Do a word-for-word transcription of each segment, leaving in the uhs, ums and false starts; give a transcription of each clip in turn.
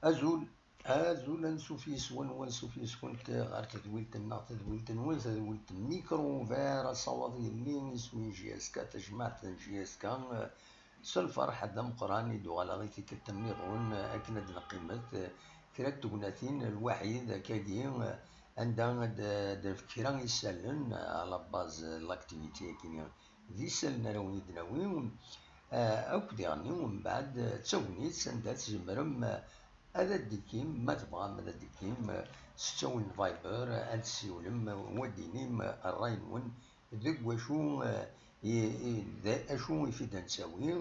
Azul, azul, ansuf yes-wen, wansuf yes-kent ɣer tedwilt-nneɣ, tadwilt-nwen, tadwilt n Micro Ouvert, asawaḍ yelli isem-in J S K, tajmaɛt n J S K, s lferḥ d ameqqran i d-uɣaleɣ i tikkelt nniḍen akken ad d-neqqimet kra n tegnatin, lwaḥid akkagi anda ad d-, ad d-nefk kra isallen à la base n l'activité-agi-nni. D isallen ara wen-id-nawi, eh, akk diɣen umbeɛd d tagnit sanda tzemrem, eh, ad d-tekkim, ma tebɣam ad d-tekkim, eh, s ttawil n Viber, eh, ad tessiwlem, eh, u ad d-tinim, eh, ṛṛay-nwen deg wacu, eh, i, i, d acu i f-id-nettawi,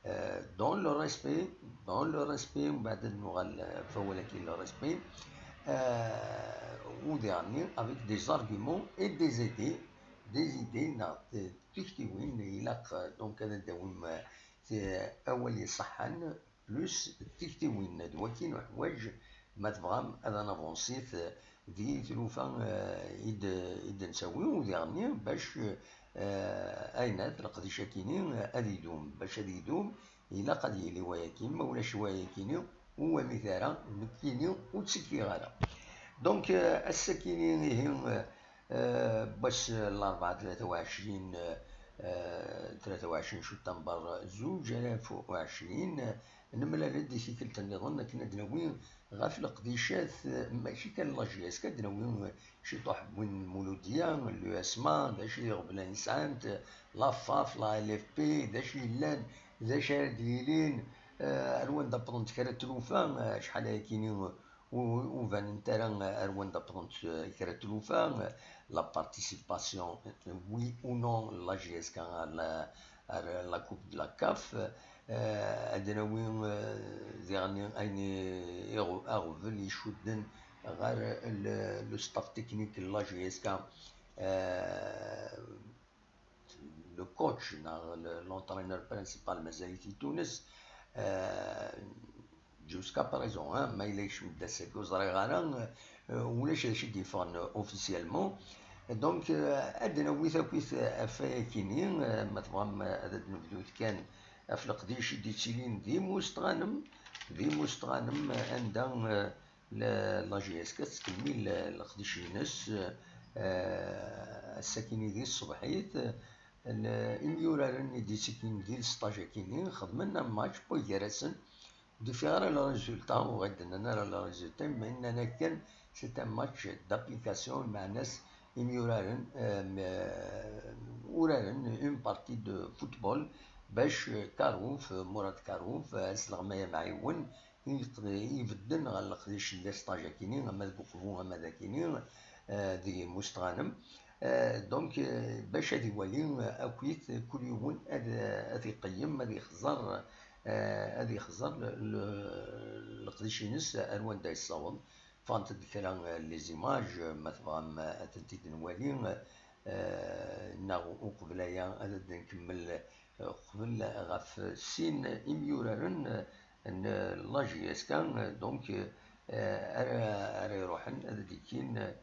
eh, dans le respect, dans le respect, umbeɛd ad nuɣal, eh, ɣef wawal-agi, le respect, eh, u diɣen avec des arguments et des idées, des idées neɣ d tiktiwin, ilaq, eh, donc ad d-tawim, eh, ti-, awal iṣeḥḥan, plus tiktiwin d wakin uḥwaǧ ma tebɣam ad navansif di tlufa, eh, i d-, i d-nettawi u diɣen bac, eh, ayennat leqdic-akini ad idum. Bac ad idum, ilaq ad yili wayakini, ma ulac wayakini, ur wamit ara, nekkini ur ttekkiɣ ara. Donc, eh, ass-akini, ihi, eh, Eh, n wass n larebɛa tlata u ɛecrin, eh, tlata u ɛecrin september zuǧ alaf u ɛecrin, eh, nemlal-d i tikkelt nniḍen akken ad d-nawi ɣef leqdicat, eh, mačči kan la J S K, ad d-nawi, eh, ciṭuḥ n win n Muludya, l'U S M A, d acu i ɣeblan sɛant, eh, la FAF, la L F P, d acu yellan, d acu ara d-yilin, eh, ar wanda wwḍent kra n tlufa, eh, acḥal ayakini, ur, ur banent ara ar wanda wwḍent, eh, kra n tlufa, eh, la participation, oui ou non, la J S K à la, à la Coupe de la CAF, eh, ad d-nawi, eh, diɣen ayen i, i, aɣbel icudden ɣer le, le staff technique n la J S K, eh, le coach neɣ le, l'entraîneur principal mazal-it i Tunes, eh, jusqu'à présent, hein, ma yella yekcem-d ass-agi ur ẓriɣ ara, eh, ulac d acu i d-yeffɣen officiellement. Donc, eh, ad d-nawi takit ɣef wayakini, eh, ma tebɣam, eh, ad d-nebdut kan ɣef leqdic i d-yettilin d imusṭɣanem, d imusṭɣanem, eh, anda, eh, la, la J S K tettkemmil, eh, leqdic-ines, eh, ass-akini di tṣebḥit, eh, l-, imyuraren i d-ittekkin di lesṭaj-akini xedmen un match pas gar-asen, ur d-ufiɣ ara le résultat, ur ɣ-d-nnan ara le résultat, mais nnan akken c'est un match d'application, meɛna-s imyuraren, eh, m-, uraren une partie de football bac Karouf, Murad Karouf, eh, asleɣmay amɛiwen, i yeqd-, ibedden ɣer leqdic n lesṭaj-akini, ama deg uqbu, ama d akini, eh, deg Mustɣanem. Eh, donc, eh, bac ad iwali, eh, akkit, kul yiwen ad, ad iqeyyem, ad ixẓer, eh, ad ixẓer le, le, leqdic-ines ar wanda yessaweḍ. Ffɣent-d kra, eh, les images, eh, ma tebɣam, eh, ad tent-id-nwali, eh, neɣ uqbel aya ad d-nkemmel, eh, uqbel ɣef sin imyuraren, eh, n la J S K, eh, donc, eh, ara, ara iruḥen ad d-ikkin, eh,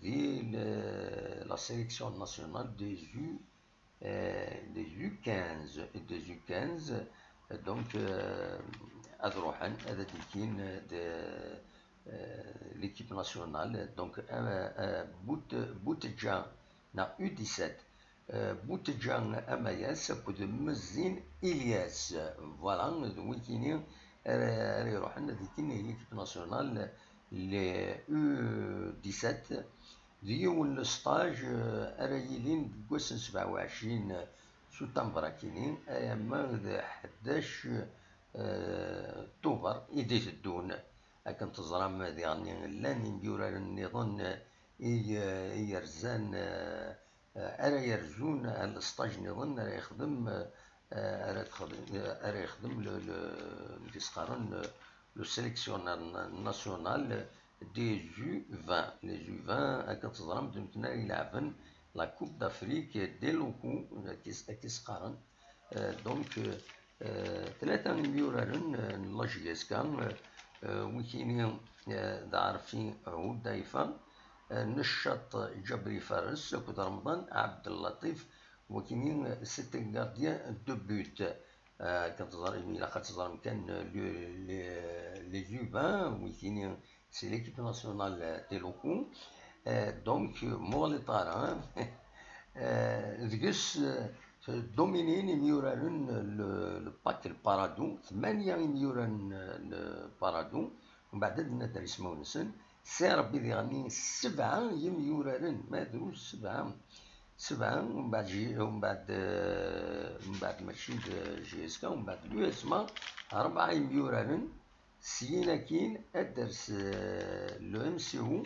di le, la sélection nationale des U, euh, des U quinze, des U quinze, donc, euh, ad ruḥen ad d-ikkin de, euh, l'équipe nationale, donc, euh, euh, Bout-, Boutedja, neɣ U dix-sept, euh, Boutedja Amayas akked Mezzin Ilyas, voilà, d wikini ara, ara iruḥen ad ikkin l'équipe nationale, les U dix-sept, d yiwen n lesṭaj, euh, ara yilin deg wass n sebɛa u ɛecrin s utamber akini, alamma d ḥdac, eh, Tubeṛ i d-iteddun. Akken teẓram diɣen, llan imyuraren nniḍen i, i yerzan, eh, ara yerzun ar lesṭaj nniḍen ara yexdem, eh, ara texdem, ara yexdem le, le, amek i s-qqaren, le, le sélectionneur na-, national des U vingt. Les U vingt, akken teẓram, d nutni ara ileɛben la Coupe d'Afrique des locaux, akken i s-, akken i s-qqaren. Eh, donc, eh, eh, tlata imyuraren, eh, n la J S K, eh, eh, wikini, eh, d Ɛerfi Hudayfa, eh, Neccaṭ Ǧabri Fares akked Remḍan Ɛebdellaṭif, wakini, eh, c'est un gardien de but. Eh, akken teẓram, ilaq ad teẓrem kan, eh, le, le, les U vingt, wikini, c'est l'équipe nationale des locaux. Eh, donc, eh, Muɣli Ṭara, eh, deg-s, eh, dominin imyuraren, le, le pack, le Paradou, tmanya imyuraren, eh, le Paradou, mbeɛd ad d-nader ismawen-nsen, Si Ṛebbi diɣen sebɛa yimyuraren, ma drus sebɛa, sebɛa, mbeɛd J-, mbeɛd, eh, mbeɛd mačči d J S K, mbeɛd l'U S M A, rebɛa imyuraren, syin akkin ad d-ters, eh, le M C O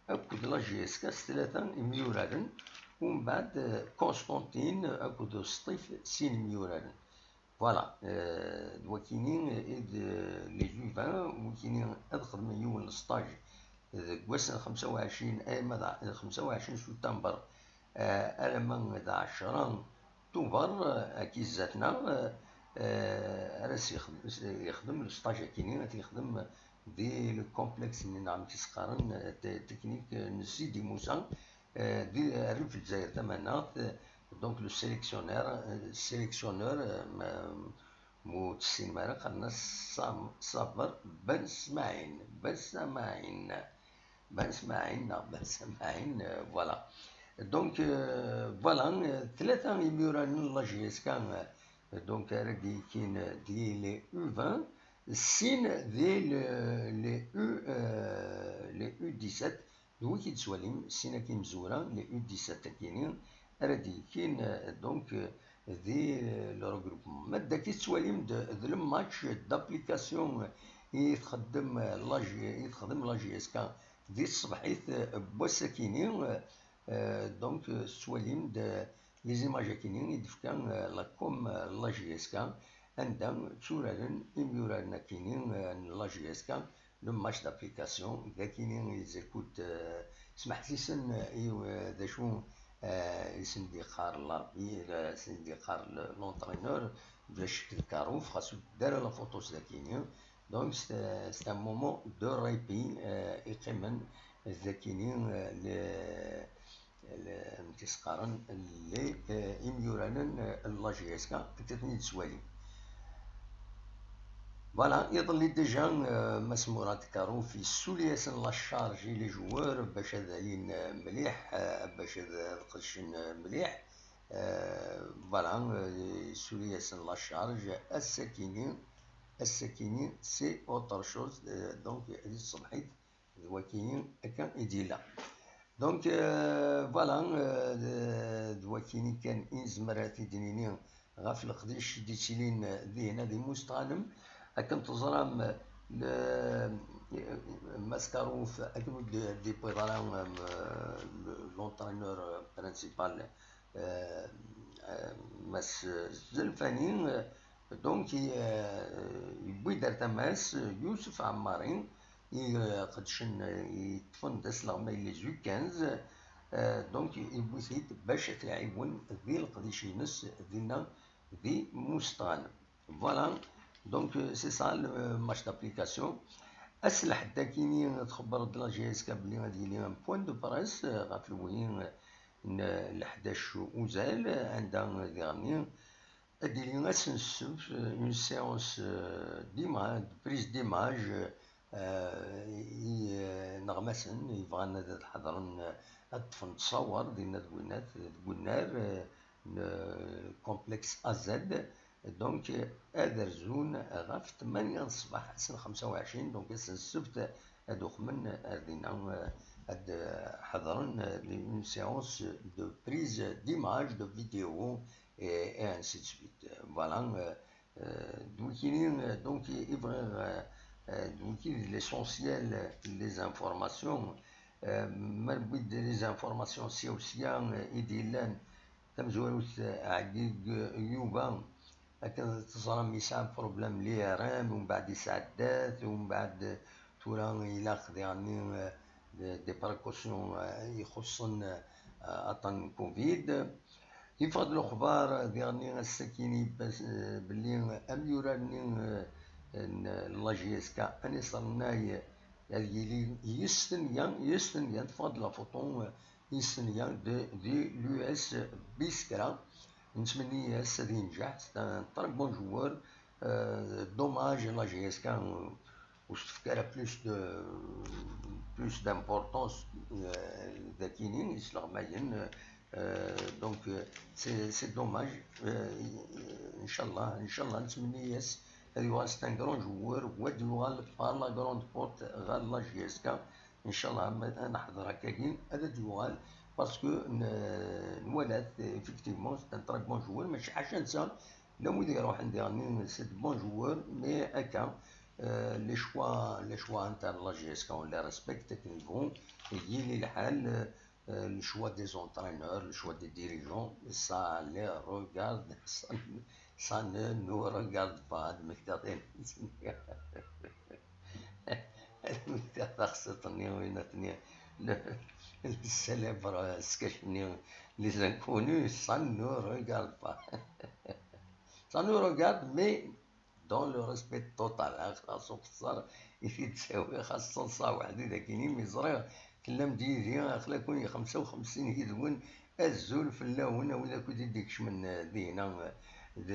akked la J S K s tlata imyuraren, umbeɛd, eh, Constantine akked Sṭif sin imyuraren. Voilà, eh, d wakini i d, eh, les U vingt, wakini ad xedmen yiwen lesṭaj deg wass n xemsa u ɛecrin, eh, ma d, xemsa u ɛecrin september, eh, alamma d ɛecra Tubeṛ, eh, akka i zdat-neɣ, eh, eh, ara s-yexdem, yexdem lesṭaj akini, ad t-yexdem di le complexe-nni neɣ amek i s-qqaren, eh, te-, technique, eh, n Sidi Musa, eh, di, rrif Lezzayer tamaneɣt, eh, donc le sélectionneur, eh, sélectionneur, eh, ma, ma ur tessinem ara, qqaren-as Sam-, Saber Ben Smaɛin, Ben Smaɛin, Ben Smaɛin neɣ Ben Smaɛin, eh, voilà. Donc, eh, voilà, eh, tlata imyuraren n la J S K, eh, donc, ara d-yekkin, eh, di les U vingt, sin di le, les U, eh, les U dix-sept, d wi i d-tettwalim, sin akkin imezwura, les U dix-sept akini, ara d-yekkin, eh, donc, eh, di, eh, le regroupement. Ma d akka i tettwalim d, d le match d'application i txeddem, eh, la J-, i texdem la J S K di tṣebḥit, eh, n wass akini, eh, eh, donc, eh, tettwalim d, les images akini i d-tefka, eh, la com, eh, la J S K, anda tturaren imyuraren akini, eh, n la J S K, le match d'application, d akini ils écoutent, eh, smeḥsisen, eh, i, eh, d acu, eh, i sen-d-yeqqar l'arbitre, eh, i sen-d-yeqqar le, l'entraîneur, bla ccek d Karouf, xas ur d-ara la photo s dakini. Donc, c'est, c'est un moment de répit, eh, i qqimen d akini, eh, le, le, amek i s-qqaren, les, eh, imyuraren, eh, n la J S K, akka ten-id-tettwalim. Voilà, iḍelli déjà, eh, Mass Murad Karouf yessuli-asen la charge i les joueurs bac ad alin, eh, mliḥ, eh, bac ad, ad qedcen, eh, mliḥ. Eh, voilà, eh, yessuli-asen la charge. Ass-akini, ass-akini, c'est autre chose. Eh, donc, di tṣebḥit, d wakini akka i d-yella. Donc, euh, voilà, euh, d, d wakini kan i nezmer ad t-id-nini ɣef leqdic i d-yettilin dihin di Musṭanem. Akken teẓram, le, Mass Karouf, akken ur d-, d-yewwiḍ ara, euh, le, l'entraîneur principal, euh, euh, Mass Zelfani, euh, Donc, i, eh, yewwi-d ar tama-s, eh, Yusef Ɛemmari, i, eh, qedcen, eh, yeṭṭfen-d asleɣmay les U quinze, eh, donc, yewwi-t-id bac ad t-iɛiwen di leqdic-ines dinna di Musṭan. Voilà, donc, eh, c'est ça le match d'application. Ass n lḥedd akini txebber-d la J S K belli ad yili un point de presse, eh, ɣef lewhi, eh, n leḥdac uzal, eh, anda diɣenni ad d-tili ass n ssebt, euh, une séance, euh, d'ima-, de prise d'image, euh, i, euh, ineɣmasen yebɣan ad, ad ḥeḍren, euh, ad ṭṭfen ttṣawer dinna deg winnat, deg unnar, euh, n, euh, complexe A Z. Donc, euh, ad rzun ɣef tmanya n ṣṣbeḥ ass n xemsa u ɛecrin, donc ass n ssebt ad uxmen ar dinna, euh, ad, euh, ḥeḍren, euh, une séance de prise d'image, de vidéo, et, et ainsi de suite. Voilà, euh, euh, donc, il, euh, donc, il, il, euh, euh, donc, il, l'essentiel, les informations, euh, même les informations, c'est aussi un, euh, il dit, là, comme je vous, euh, Yuba, akken teẓram yesɛa problème l'I R M, ومن بعد يسعدات، ومن بعد tura ilaq diɣenni, euh, des, des précautions, euh, ixuṣṣen, euh, aṭṭan n covid. Yeffeɣ-d lexbar diɣenni ass-akini, euh, belli amyurar-nni, euh, n la J S K, Anis Rennay, ad yili yis Tenya, yis Tenya, teffeɣ-d la photo, euh, yis Tenya de, de l'U S Biskra. Nettmenni-as ad yenǧeḥ, c'est un très bon joueur. Euh, dommage, la J S K, euh, ur s-tefka ara plus de, plus d'importance, euh, dakini, isleɣmayen, euh, donc, euh, c'est, c'est dommage. Euh, inchallah, inchallah, nettmenni-as ad yuɣal, c'est un grand joueur, u ad yuɣal par la grande porte ɣer la J S K. Inchallah, ma, ad neḥḍer akkagi, ad d-yuɣal, parce que n-, nwala-t, effectivement, c'est un très bon joueur, mačči ḥaca netta, llan wid iruḥen diɣenni, c'est de bons joueurs, mais akka, euh, les choix, les choix internes de la J S K, on les respecte, akken yebɣu, yili lḥal, euh, le choix des entraîneurs, le choix des dirigeants, ça les regarde, ça, ça ne nous regarde pas, ad mmektiɣ taxṣiṭ-nni, win atni, le, le célèbre sketch-nni, les inconnus, ça ne nous regarde pas. Ça nous regarde, mais dans le respect total, xas ur xeṣṣer i t-id-ttawi, xas ttaḍsa weḥd-i dagini, mi ẓriɣ tellam-d yid-i, aql-aken i xemsa u xemsin yid-wen, azul fell-awen, a wid akk i d-ikecmen, eh, dihina, eh, d,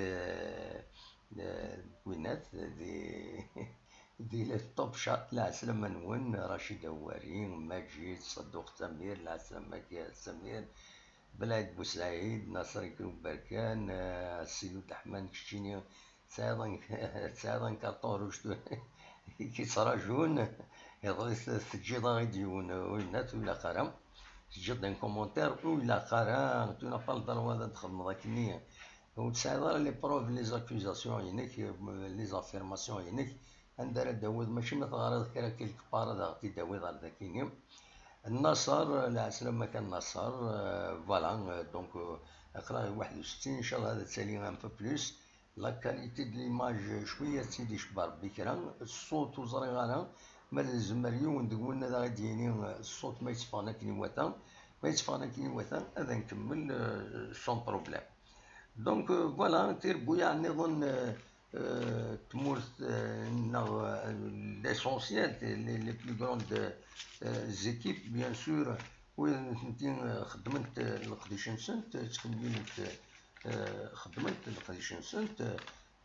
d, winat, di, di le top chat, lɛeslama-nwen, Racid Awari, Majid, Ṣadduq Samir, lɛeslama-k a Samir, Belɛid Busaɛid, Naṣer Ikrem Berkan, eh, Sidut Ḥman, keččini tesɛiḍ un, tesɛiḍ un carton rouge tu-, i k-yettrajun, iḍelli teǧǧiḍ-aɣ-id yiwen, ur ilaq ara, teǧǧiḍ-d un commentaire, ur ilaq ara, tu n'as pas le droit ad txedmeḍ akkenni, ur tesɛiḍ ara les preuves, les accusations-inek, les affirmations-inek, anda ara d-tawiḍ, mačči ma teɣriḍ kra quelque part ad aɣ-t-id-tawiḍ ar dakini. Nnaṣer, lɛeslama-k a Nnaṣer, euh, voilà, euh, donc, euh, aql-aɣ i waḥed u settin, inchallah ad tali un peu plus. La qualité de l'image, cwiya ad tt-id-icebba Rebbi kra. Ṣṣut ur ẓriɣ ara, ma nezmer yiwen deg-wen ad aɣ-id-yini, euh, ṣṣut ma yetteffɣen akken iwata, ma yetteffɣen akken iwata, ad nkemmel, euh, sans problème. Donc, euh, voilà, tirebbuyaɛ nniḍen, euh, euh, tmurt, euh, neɣ, euh, l'essentiel, les, les plus grandes, euh, équipes, bien sûr, wid nitenti, euh, xeddment, euh, leqdic-nsent, euh, ttkemmilent, euh, xeddment leqdic-nsent,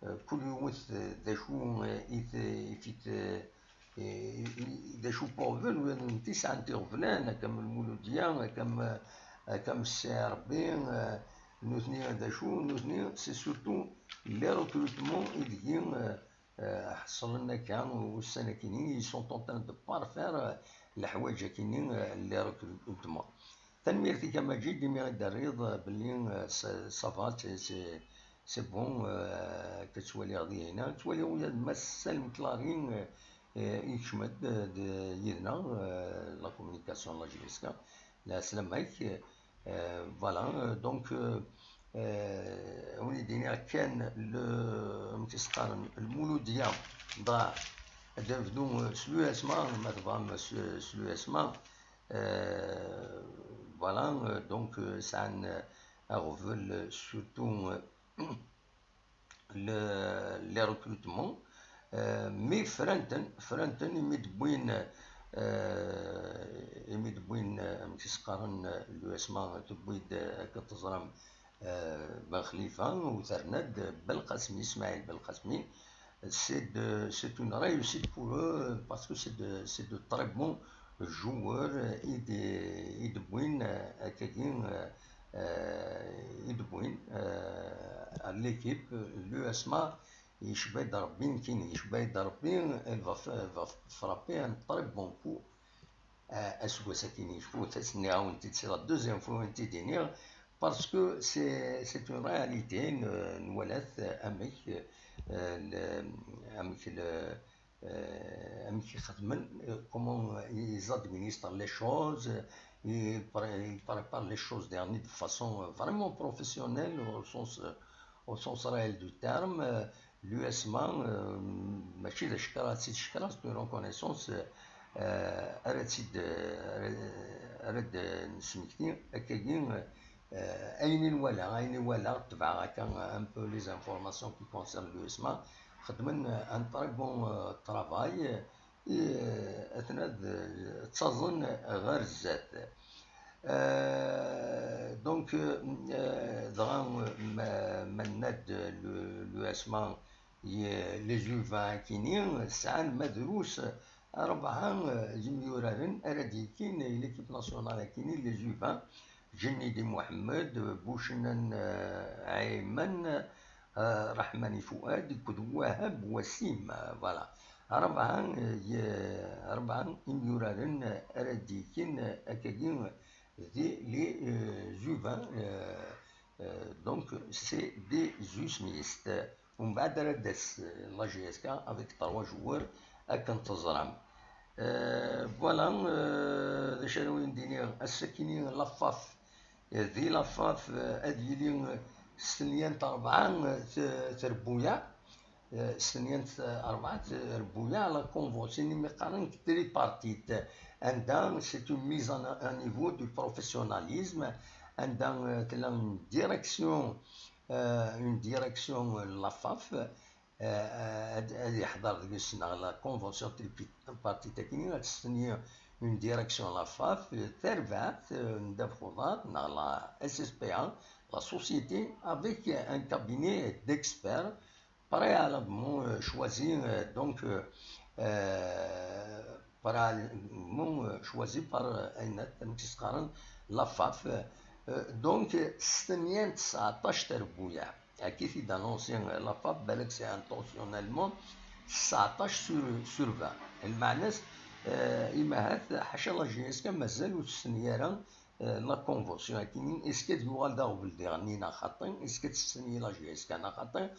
euh, kul yiwet, euh, d acu, euh, i t-, i t-, i t-, i, i, d acu pour eux, nutenti sɛan tiɣeblan, akka am Lmuludya, akka am, akka am Ssi Ṛebbi, eh, nutni d acu, nutni, c'est surtout les recrutements i deg-i, eh, eh, ḥeṣlen akka, ussan akini, ils sont en train de parfaire, eh, leḥwayeǧ akini, eh, les recrutements. Tanemmirt-ik a Maǧid, imi i d-terriḍ, eh, belli, eh, ça, ça va, c'est, c'est, c'est bon, euh, akka ttwaliɣ dihina. Ttwaliɣ ula d Mass Salem Clarin, euh, euh, yekcem-d, euh, d-, yid-neɣ, euh, la communication n la J S K. Lɛeslama-k, euh, voilà, euh, donc, euh, euh, win i d-iniɣ kan le, amek i s-qqaren, Lmuludya, dɣa ad nebdu, euh, s l'U S M A, ma tebɣam s, s l'U S M A, euh, voilà, euh, donc, euh, sɛan, euh, aɣbel, euh, surtout, euh, le, les recrutements, euh, mais fran-ten, fran-ten imi d-wwin, euh, imi d-wwin, euh, amek i s-qqaren, euh, l'U S M A, tewwi-d, euh, akken teẓram, euh, Ben Khalifa, u terna-d Belqasmi, Smaïl Belqasmi. C'est de, c'est une réussite pour eux parce que c'est de, c'est de très bons joueurs, euh, i d-, i d-wwin, euh, akkagi, euh, euh, i d-wwin, euh, à l'équipe, l'U S M A, yecba-d Rebbi nekkini, yecba-d Rebbi, elle va f-, elle va frapper un très bon coup, euh, aseggas-akini. Cfut, ass-nni ɣawen-t-id, c'est la deuxième fois i wen-t-id-iniɣ, Parce que c'est, c'est une réalité, n-, nwala-t amek, euh, le, amek le, euh, amek i xedmen, euh, comment ils administrent les choses, ils pré-, ils préparent les choses, يعني, de façon, euh, vraiment professionnelle au sens, euh, au sens réel du terme. Euh, l'USMA, euh, mačči d acekra, d acekra, c'est une reconnaissance, euh, ara tt-id, ara, ara d-nesmekti, akkagi, euh, ayen i nwala, ayen i walaɣ, tebɛeɣ akka un peu les informations qui concernent l'USMA, xedmen un très bon, euh, travail, et, euh, aten ad ttaẓen ɣer zdat. Euh, donc, euh, dɣa, ma, ma nenna-d le, l'USMA, les U vingt akini, sɛan ma drus rebɛa, euh, yimyuraren ara d-yekkin i l'équipe nationale akini, les U vingt, Ǧennidi Muḥemmed, Bucnan, euh, Ɛiman, euh, Raḥmani Fuad akked Wahab Wasim, euh, voilà. Rebɛa, euh, y-, rebɛa imyuraren, euh, ara d-yekkin, euh, akkagi, euh, di les, euh, U vingt, euh, euh, donc c'est des usmistes. Umbeɛd ara d-tas, euh, la JSK avec trois joueurs akken teẓram. Euh, voilà, euh, d acu ara wen-d-iniɣ, ass-akini la FAF, euh, di la FAF, euh, ad yili, euh, s tnyant rebɛa, euh, t-, trebbuyaɛ, euh, s tnyant, euh, rebɛa trebbuyaɛ, la convention-nni mi qqaren tripartite, anda c'est une mise en, en niveau du professionnalisme, anda, euh, tella une direction, euh, une direction, euh, la FAF, euh, ad, ad yeḥḍer deg-s neɣ la convention tripartite-akini, ad testenyi une direction la FAF, euh, tarbaɛt, euh, n ddabex uḍar, neɣ la S S P A, la société, avec un cabinet d'experts préalablement, euh, choisi, euh, donc, euh, euh, préalablement, euh, choisi par, euh, ayen akken i s-qqaren la FAF. Euh, donc, euh, s tmenya n tesɛeṭṭac trebbuyaɛ. Akka i t-id-annonsi, euh, la FAF, balak c'est intentionnellement tesɛeṭṭac sur, sur vingt. Lmeɛna-s, euh, imahat, ḥaca la JSK mazal ur testenyi ara, euh, la convention-akini, est-ce qu'ad yuɣal d aɣbel diɣenni neɣ xaṭi, est-ce qu'ad testenyi la JSK neɣ xaṭi,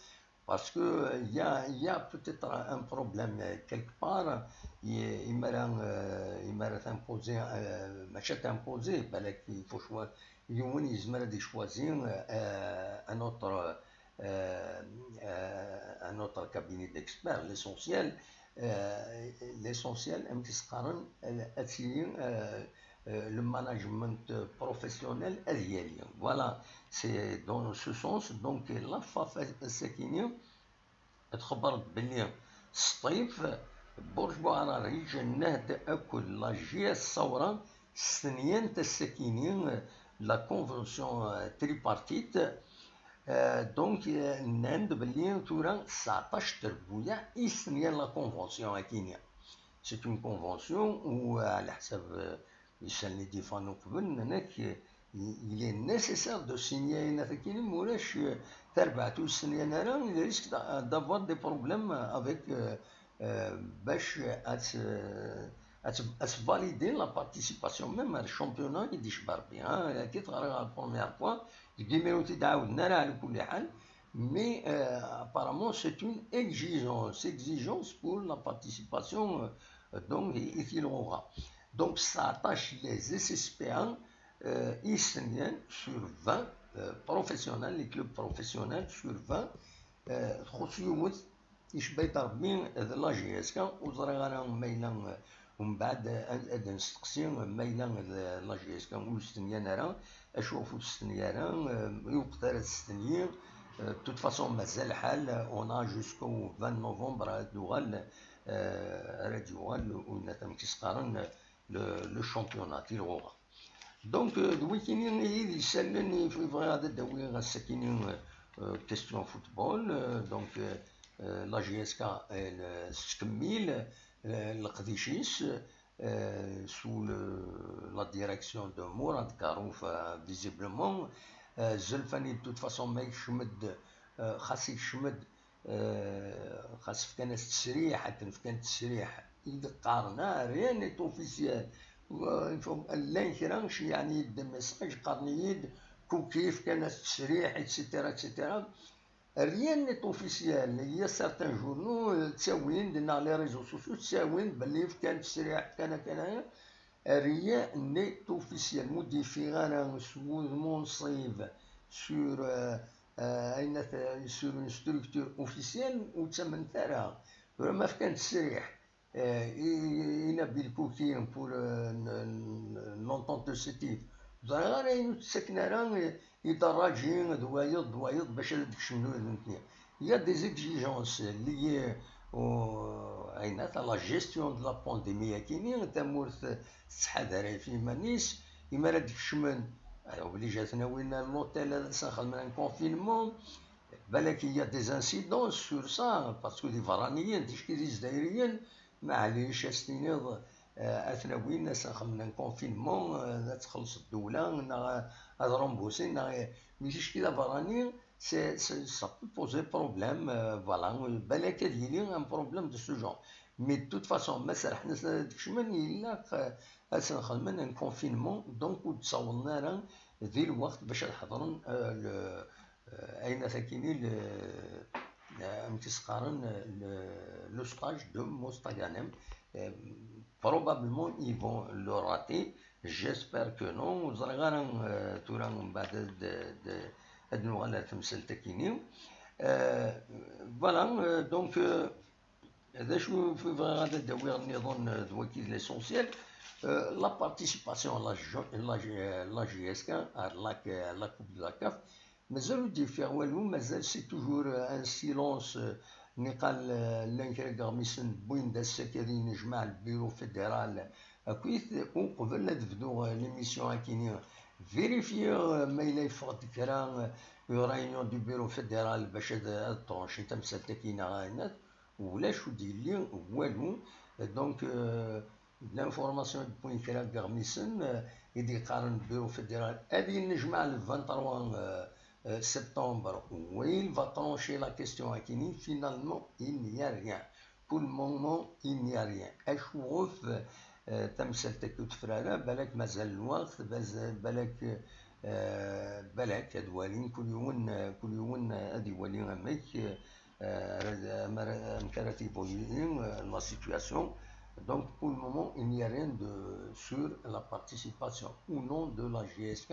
parce que, euh, il y a, il y a peut-être un problème, euh, quelque part, i-, imara, euh, imara t'imposer, euh, mačči t'imposer, balak il faut choisir, yiwen yezmer ad ichoisi, euh, un autre, euh, euh, un autre cabinet d'experts. L'essentiel, euh, l'essentiel, amek i s-qqaren, euh, ad tili, euh, euh, le management professionnel ad yali. Voilà, c'est dans ce sens. Donc, la FAF ass-akini, txebber-d belli Sṭif, Burj Buɛrariǧ, Nehd akked la JS Sawra stenyan ass-akini la convention, euh, tripartite. Euh, donc, euh, nnan-d belli tura tesɛeṭṭac trebbuyaɛ i stenyan la convention-akini. C'est une convention où, euh, ɛla ḥsab, euh, isallen i d-yeffɣen uqbel, nnan-ak, euh, il est nécessaire de signer ayen akini, ma ulac, euh, tarbaɛt ur stenyan ara, il risque d'a-, d'avoir des problèmes avec, euh, euh, bac ad, euh, ad, ad valider la participation même ar championnat i d-icba Rebbi, hein, akka teɣra ɣer première fois, deg imi ur t-id-ɛawden ara ɛla kulli ḥal, mais, euh, apparemment c'est une exigence, exigence pour la participation, euh, donc, i, i tilɣuɣa. Donc, tesɛeṭṭac les S S P A, euh, i stenyan sur vingt, euh, professionnels, les clubs professionnels sur vingt, euh, txuṣṣ yiwet, icba-yi-d Rebbi d la JSK, ur ẓriɣ ara ma yella, euh, umbeɛd ad, ad nesteqsi ma yella d la JSK ur stenyan ara, acu ɣef ur testenyi ara, euh, i weqt ara testenyi, euh, de toute façon mazal lḥal, on a jusqu'au vingt novembre ad d-tuɣal, euh, ara d-yuɣal, u-, amek i s-qqaren, le, le championnat, tilɣuɣa. Donc, euh, d wikini i d isallen i bɣiɣ ad d-awiɣ ass-akini, euh, question football. Euh, donc, euh, euh, la JSK, elle, euh, tettkemmil, euh, leqdic-is, euh, sous le, la direction de Mourad Karouf, euh, visiblement. Euh, Zelfani, de toute façon, ma yekcem-d, euh, xas yekcem-d, euh, xas fkan-as ttesriḥ, akken fkan ttesriḥ i d-qqaren, ah, rien n'est officiel. Euh, il faut, llan kra, yeɛni, des messages, qqaren-iyi-d, Kuki fkan-as ttesriḥ, et cetera, et cetera. Rien n'est officiel. Il y a certains journaux, euh, ttawin-d, neɣ les réseaux sociaux ttawin-d belli fkan ttesriḥ, fkan akken aya. Rien n'est officiel. Ur d-yeffiɣ ara s wudem unṣib sur, euh, euh, ayen at-, sur une structure officielle, ur ttamnent ara. Tura ma fkan ttesriḥ, euh, i, i Nabil Kuki pour, euh, n-, n-, une entente de ce type. Ẓriɣ ara ayen ur tt-ttaken ara i, i Daraǧi d wayeḍ, d wayeḍ bac ad d-kecmen wid-nni. Il y a des exigences liées au, ayen at-, à la gestion de la pandémie akini, tamurt tettḥadar ɣef yiman-is, imi ara d-kecmen, obligé ad ten-awin l'hôtel, ad sen-xedmen un confinement. Balak il y a des incidences sur ça, parce que d iberraniyen, ticki d izzayriyen, maɛlic, ad s-tiniḍ, euh, ad ten-awin, ad sen-xedmen un confinement, euh, ad txelleṣ ddewla, neɣ ad remboursin, neɣ, mais ticki d aberrani, c'est, c'est, ça peut poser problème, euh, voilà, balak ad yili un problème de ce genre. Mais de toute façon, ma serḥen-asen ad d-kecmen, ilaq, euh, ad sen-xedmen un confinement, donc ur d-ssawḍen ara di lweqt bac ad ḥeḍren, euh, le, euh, ayen at-akini, le, euh, amek i s-qqaren, le, le stage de Mostaganem. Euh, probablement, ils vont le rater. J'espère que non. Ur ẓriɣ ara, euh, tura mbeɛd ad, ad, ad nuɣal ar temsalt akini. Euh, voilà, euh, donc, euh, d acu i bɣiɣ ad d-awiɣ nniḍen, euh, d waki d l'essentiel. Euh, la participation à la, J- la, J- la J S K, à la, à la Coupe de la CAF, mazal ur d-yeffiɣ walu, mazal c'est toujours, euh, un silence, euh, niqal, euh, llan kra n yeɣmisen wwin-d ass-agi ad yennejmaɛ le bureau fédéral akkit, uqbel ad bduɣ, euh, l'émission akini. Vérifier, euh, ma yella yeffeɣ-d kra, euh, une réunion du bureau fédéral bac ad, ad trancher tamsalt-agi neɣ ayen. Ulac, ur d-yelli walu. Donc, euh, l'information d-wwin kra n yeɣmisen, euh, i d-yeqqaren bureau fédéral ad yennejmaɛ le vingt-trois, euh, euh, septembre, où il va trancher la question akini. Finalement, il n'y a rien. Pour le moment, il n'y a rien. Acu ɣef, euh, tamsalt-agi ur tefra ara, balak mazal lweqt, baz-, balak, euh, balak ad walin kul yiwen, euh, kul yiwen, euh, ad iwali amek, euh, euh, ara, amar-, amek ara t-évoluer, euh, la situation. Donc, pour le moment, il n'y a rien de, sur la participation ou non de la J S K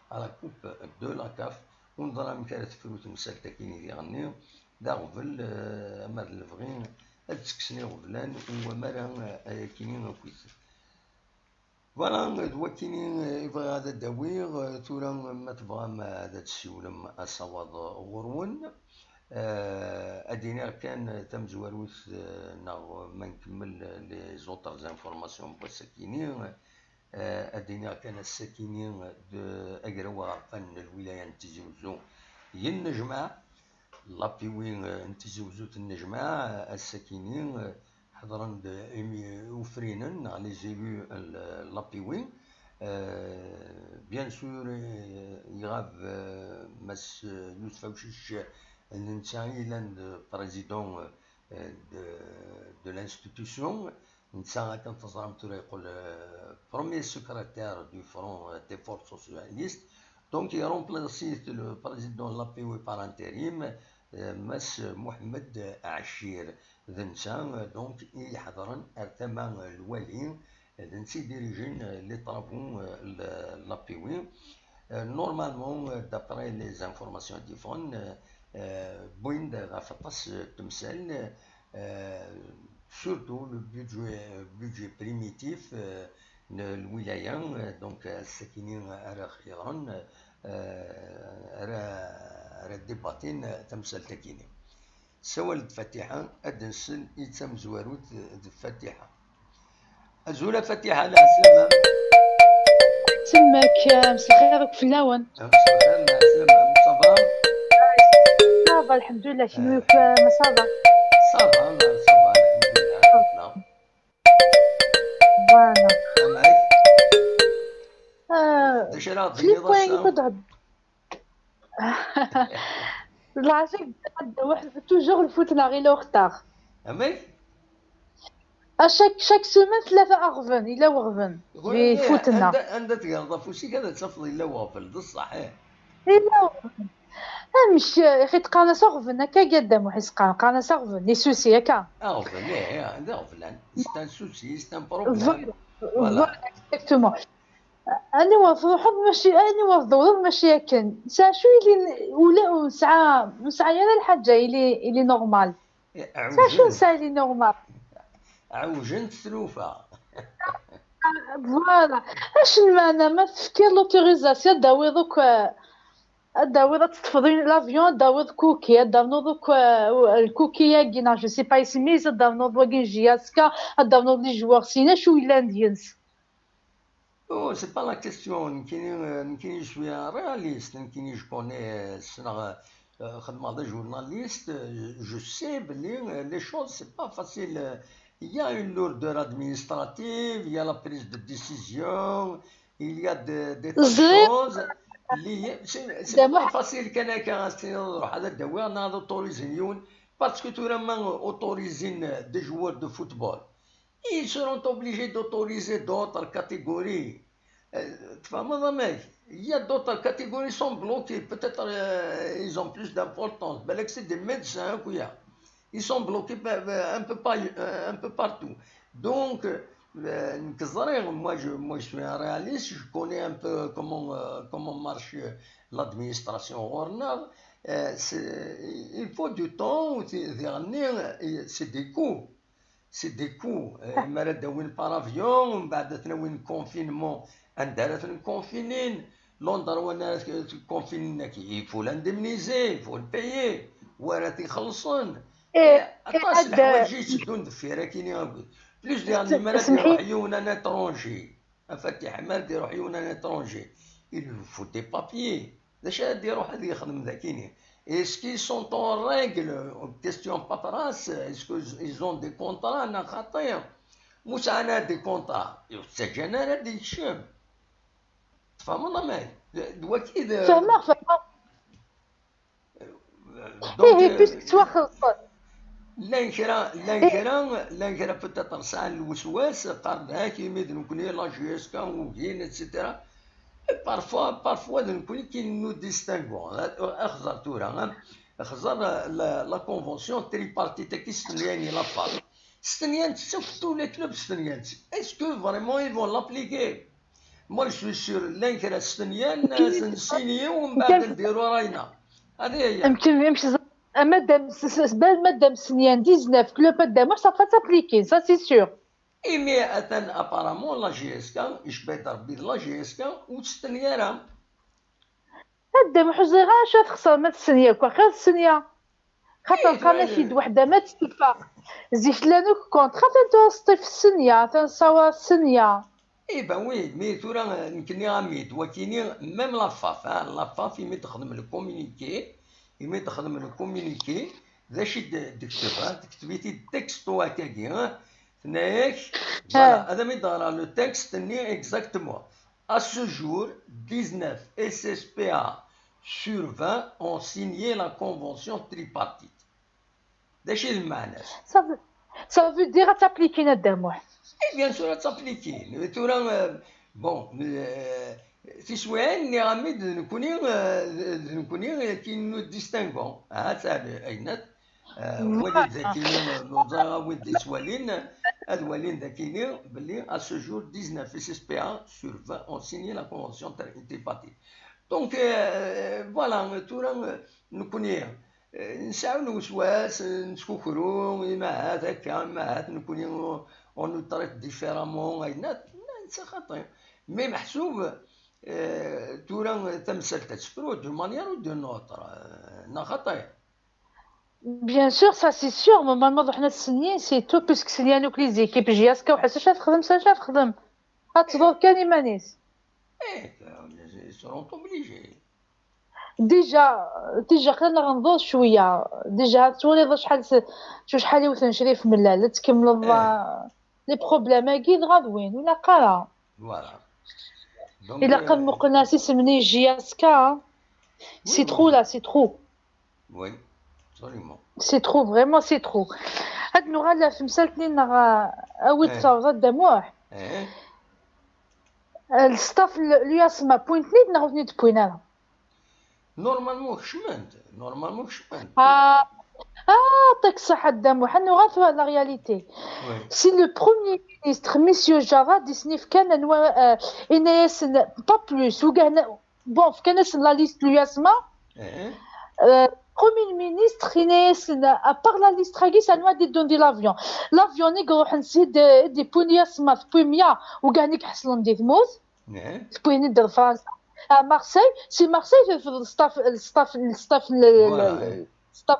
à la Coupe de la CAF. Ur neẓri amek ara tefru temsalt-agi-nni diɣenni, d aɣbel, euh, amar d lebɣi ad ttekksen iɣeblan, u amar, euh, ayakini akkit. Voilà, d wakini, eh, i bɣiɣ ad d-awiɣ, eh, tura ma tebɣam ad d-tessiwlem asawaḍ ɣur-wen. Eh, ad d-iniɣ kan tamezwarut, eh, neɣ ma nkemmel les autres informations n wass-akini, eh, ad d-iniɣ kan ass-akini d agraw aɣerfan n lwilaya n Tizi Uzzu yennejmaɛ, l'A P W, eh, n Tizi Uzzu tennejmaɛ, eh, ass-akini, eh, ḥeḍren-d imi-, ufrinen neɣ les élus n l'A P W. Euh, bien sûr, euh, iɣab, euh, Mass, euh, Yousef Awcic, d netta i yellan d président, euh, de, de l'institution. Netta, akken teẓram, tura yeqqel, euh, premier secrétaire du Front, euh, des Forces Socialistes. Donc, il remplace le président de l'A P W par intérim, euh, Mass Mohamed Achir. D netta, euh, donc, i iḥeḍren ar tama, euh, lwali, euh, d netta i dirijen, euh, les travaux, euh, l-, l'A P W. Euh, normalement, euh, d'après les informations d-yeffɣen, euh, euh, wwin-d ɣef aṭas, euh, temsal, euh, surtout le budget, euh, budget primitif, euh, n lwilaya, euh, donc, euh, ass-akini ara xeyyren, euh, ara, ara débattin, euh, tamsalt-akini. Sawal-d Fatiḥa, ad d-nsel i tamezwarut d Fatiḥa. Azul a Fatiḥa, lɛeslama. Semmek, mselxir akk fell-awen. Mselxir, lɛeslama, ça va? Ça va, lḥemdullah, kenwi akk, ma ça va? Ça va, ça va, lḥemdullah. Voilà. Amek? Ah, d acu ara ɣ-d-tiniḍ ass-a? Lɛaci, toujours lfut-nneɣ ila uxtar. Amek? À chaque, chaque semaine, tlata aɣben, ila uɣben. Di lfut-nneɣ. Anda, anda tegreḍ afus-ik, ad tafeḍ ila uɣbel, d ṣṣeḥ, eh. Yella amek, ixi qqaren-as aɣbel akka, gadda Muḥ is qqaren, qqaren-as aɣbel, les soucis akka. Aɣbel, ih, d aɣblan. C'est un souci, c'est un problème. Voilà, exactement. Aniwa truḥeḍ mačči, aniwa tdewreḍ mačči akken. Nesɛa acu ili, ula ur nesɛa, ur nesɛa ara lḥaǧa ili, ili normal. Nesɛa acu nesɛa ili normal. Ɛewjent tlufa. Voilà. Acu n lmeɛna ma tefkiḍ l'autorisation ad d-tawiḍ akk, ad d-tawiḍ, ad teṭṭfeḍ l'avion, ad d-tawiḍ Cookie, ad d-ternuḍ akk, eh, Cookie-agi, neɣ je sais pas isem-is, ad d-ternuḍ wagi n J S K, ad d-ternuḍ les joueurs sin, acu yellan deg-s. Oh, c'est pas la question. Nekkini, euh, nekkini, je suis un réaliste. Nekkini, je connais, euh, ssneɣ, euh, xedmeɣ d journaliste, euh, je sais belli, euh, les choses, c'est pas facile. Il y a une lourdeur administrative, il y a la prise de décision, il y a de, des tas de choses. C'est pas facile kan akka ad s-tiniḍ ad d-awiɣ neɣ ad autoriser yiwen, parce que tura ma autoriser des joueurs de football, ils seront obligés d'autoriser d'autres catégories. Euh, تفهمض أماك؟ Il y a d'autres catégories sont bloquées, peut-être, euh, ils ont plus d'importance. Balak c'est des médecins, quoi. Ils sont bloqués pa- pa- un peu, par- euh, un peu partout. Donc, euh, moi je, moi, je suis un réaliste, je connais un peu comment, euh, comment marche l'administration ɣur-neɣ. Euh, c'est- il faut du temps, c'est des coûts. C'est des coûts. Euh, mi ara d-awin par avion, mbeɛd ad ten-awin confinement, anda ara ten-confinin, l'endroit n ara t-confinin-agi, il faut l'indemniser, il faut le payer, wa ara t-ixellṣen. Eh, aṭas n leḥwayeǧ i yetteddun deffir akini. Plus diɣen mi ara d-iruḥ yiwen un étranger, a Fatiḥ, mi ara d-iruḥ yiwen un étranger, il lui faut des papiers. D acu ara d-iruḥ ad yexdem dakini? Est-ce qu'ils sont en règle? Question paperasse, est-ce qu'ils ont des contrats? Neɣ xaṭi? Ma ur sɛin ara des contrats, ur ttaǧǧan ara ad d-yekcem. Tfehmeḍ amek? D waki d... Fehmeɣ, fehmeɣ. Ihi, puisque ttwaxelṣen. Llan kra, llan kra, llan kra peut-être sɛan lweswas, qqaren-ak imi d nekkni la J S K ugin, et cetera. Parfois, parfois d nekkni qui nous distinguons. Xẓer tura, xẓer la, la convention tripartite-agi stenyan i la FAF. Stenyan-tt akk tous les clubs, stenyan-tt. Est-ce que vraiment ils vont l'appliquer? Moi je suis sûr, llan kra stenyan, ad ten-ssinyiɣ, mbeɛd ad d-iru rayna. Hadi hi. Amek, amek, madam, s- s- s- bal madam stenyan dix-neuf club ad d-amuɣ, ça va s'appliquer, ça c'est sûr. Imi atan apparemment la J S K, icba-d Rebbi d la J S K, ur tt-stenyi ara. Madam, ur ẓriɣ ara acu ad texṣer ma tstenyi akk, axir tstenyi. Xaṭer qqaren-ak-id weḥda ma tetteffeɣ. Zik llan akk contre, atan tura teṭṭef ssenya, atan ṣṣawar ssenya. Eh ben oui, mais tura, euh, nekk nniɣ-am-id, wakini, même la FAF, hein, la FAF, imi texdem le communiqué, imi texdem le communiqué, d acu i d- d-tekteb, hein, tekteb-it-id texto akkagi, hein, tenna-yak, voilà, ad am-id-ɣreɣ le texte-nni exactement. À ce jour, dix-neuf S S P A sur vingt ont signé la convention tripartite. D acu i d lmeɛna-s? Ça veut, ça veut dire ad tt-appliquin a Dda Muḥ. Eh bien sûr, ad tt-appliquin. Tura, euh, bon, euh, tiswiɛin nniɣ-am-id d nekkni, euh, d nekkni qui nous distinguons. Ha-tt-a, ayennat. Euh, walin dakini, euh, ẓriɣ a wid d-ittwalin, ad walin dakini belli à ce jour dix-neuf S S P A sur vingt ont signé la convention tri- tripartite. Donc, euh, voilà, tura, euh, nekkni, euh, nesɛa lweswas, euh, nettkukru, imahat akka, imahat nekkni, on nous traite différemment, ayennat, netta xaṭi. Mais meḥsub, euh, tura tamsalt ad tefru d'une manière ou d'une autre, euh, neɣ xaṭi? Bien sûr, ça c'est sûr, mais ma ruḥen ad stenyin, c'est tout, puisque stenyan akk les équipes, J S K u ḥess acu ad texdem, s acu ad texdem. Ad tḍur kan iman-is. Eh, ils seront obligés. Déjà, déjà xlan ad nḍur cwiya. Déjà ad twaliḍ acḥal s-, acḥal iwten Crif Mellal, ad tkemmleḍ, euh, les problèmes-agi dɣa d win, ur ilaq ara. Voilà. Ilaq ad muqlen s isem-nni J S K. C'est trop là, c'est trop. Oui, absolument. C'est trop, vraiment, c'est trop. Ad nuɣal ɣer temsalt-nni neɣ, euh, awi-d terẓa Dda Muḥ. Le staff n l'U S M A, wwin-ten-id neɣ ur ten-id-wwin ara? Normalement kecmen-d, normalement kecmen-d. Ah, ah, ṭik ṣaḥ a Dda Muḥ, nuɣal tura la réalité. Oui. Si le premier ministre, Monsieur Jarrad, isnif kan anwa, euh, yenna-yasen, pas plus, ugar, bon, fkan-asen la liste l'U S M A, Eh, euh, premier ministre, yenna-yasen, à part la liste-agi, s anwa ad d-iddun di l'avion. L'avion i iruḥen si d, d-iwwin l'U S M A, tewwi meyya, ugar i iḥeṣlen di tmurt, eh, tewwin-d ar Fransa. À Marseille, si Marseille, tefreḍ staff, staff, staff, Voilà, eh. staff,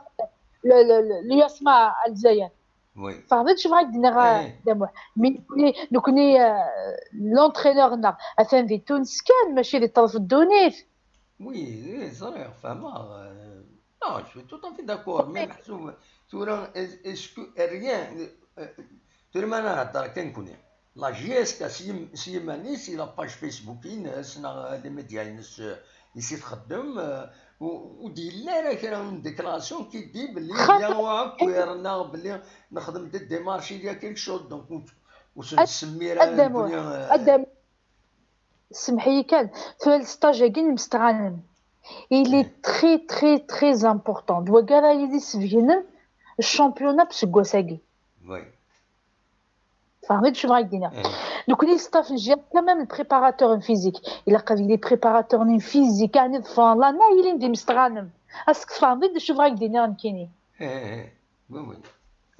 le, le, le, l'U S M A à Lezzayer. Oui. Tfehmeḍ acu bɣiɣ ad k-d-iniɣ, Eh. Dda Muḥ? Mi nekni, nekni, euh, l'entraîneur-nneɣ atan di Tunes kan, mačči di ṭṭerf ddunit. Oui, eh, ẓriɣ, fehmeɣ. Euh, non, je suis tout à fait d'accord. Mais meḥsub, tura, est-ce que rien, euh, tura ma nehder kan kuni. La J S K s yim-, s yiman-is, i la page Facebook-ines, neɣ les médias-ines, euh, i si txeddem, euh, u-, ur d-yelli ara kra une déclaration qui dit belli Xaṭer- il y a un accord, neɣ belli nexdem des démarches, il y a quelque chose, donc ur, ur s-nsemmi ara Addamu, nekkni, euh, Addamu. Semmeḥ-iyi kan, tura le stage-agi n imestɣanen. Il est très, très, très important. D wagi ara yili sbegnen championnat n useggas-agi. Oui. Tfehmeḍ acu bɣiɣ ad k-d-iniɣ? Eh. Nekni le staff n J S K, même le préparateur n physique. Ilaq ad yili préparateur n physique, ɛni ḍefren l'année, ilin d imestɣanen. Est-ce que tfehmeḍ acu bɣiɣ ad k-d-iniɣ nekkini? Eh, eh, eh. Oui, oui.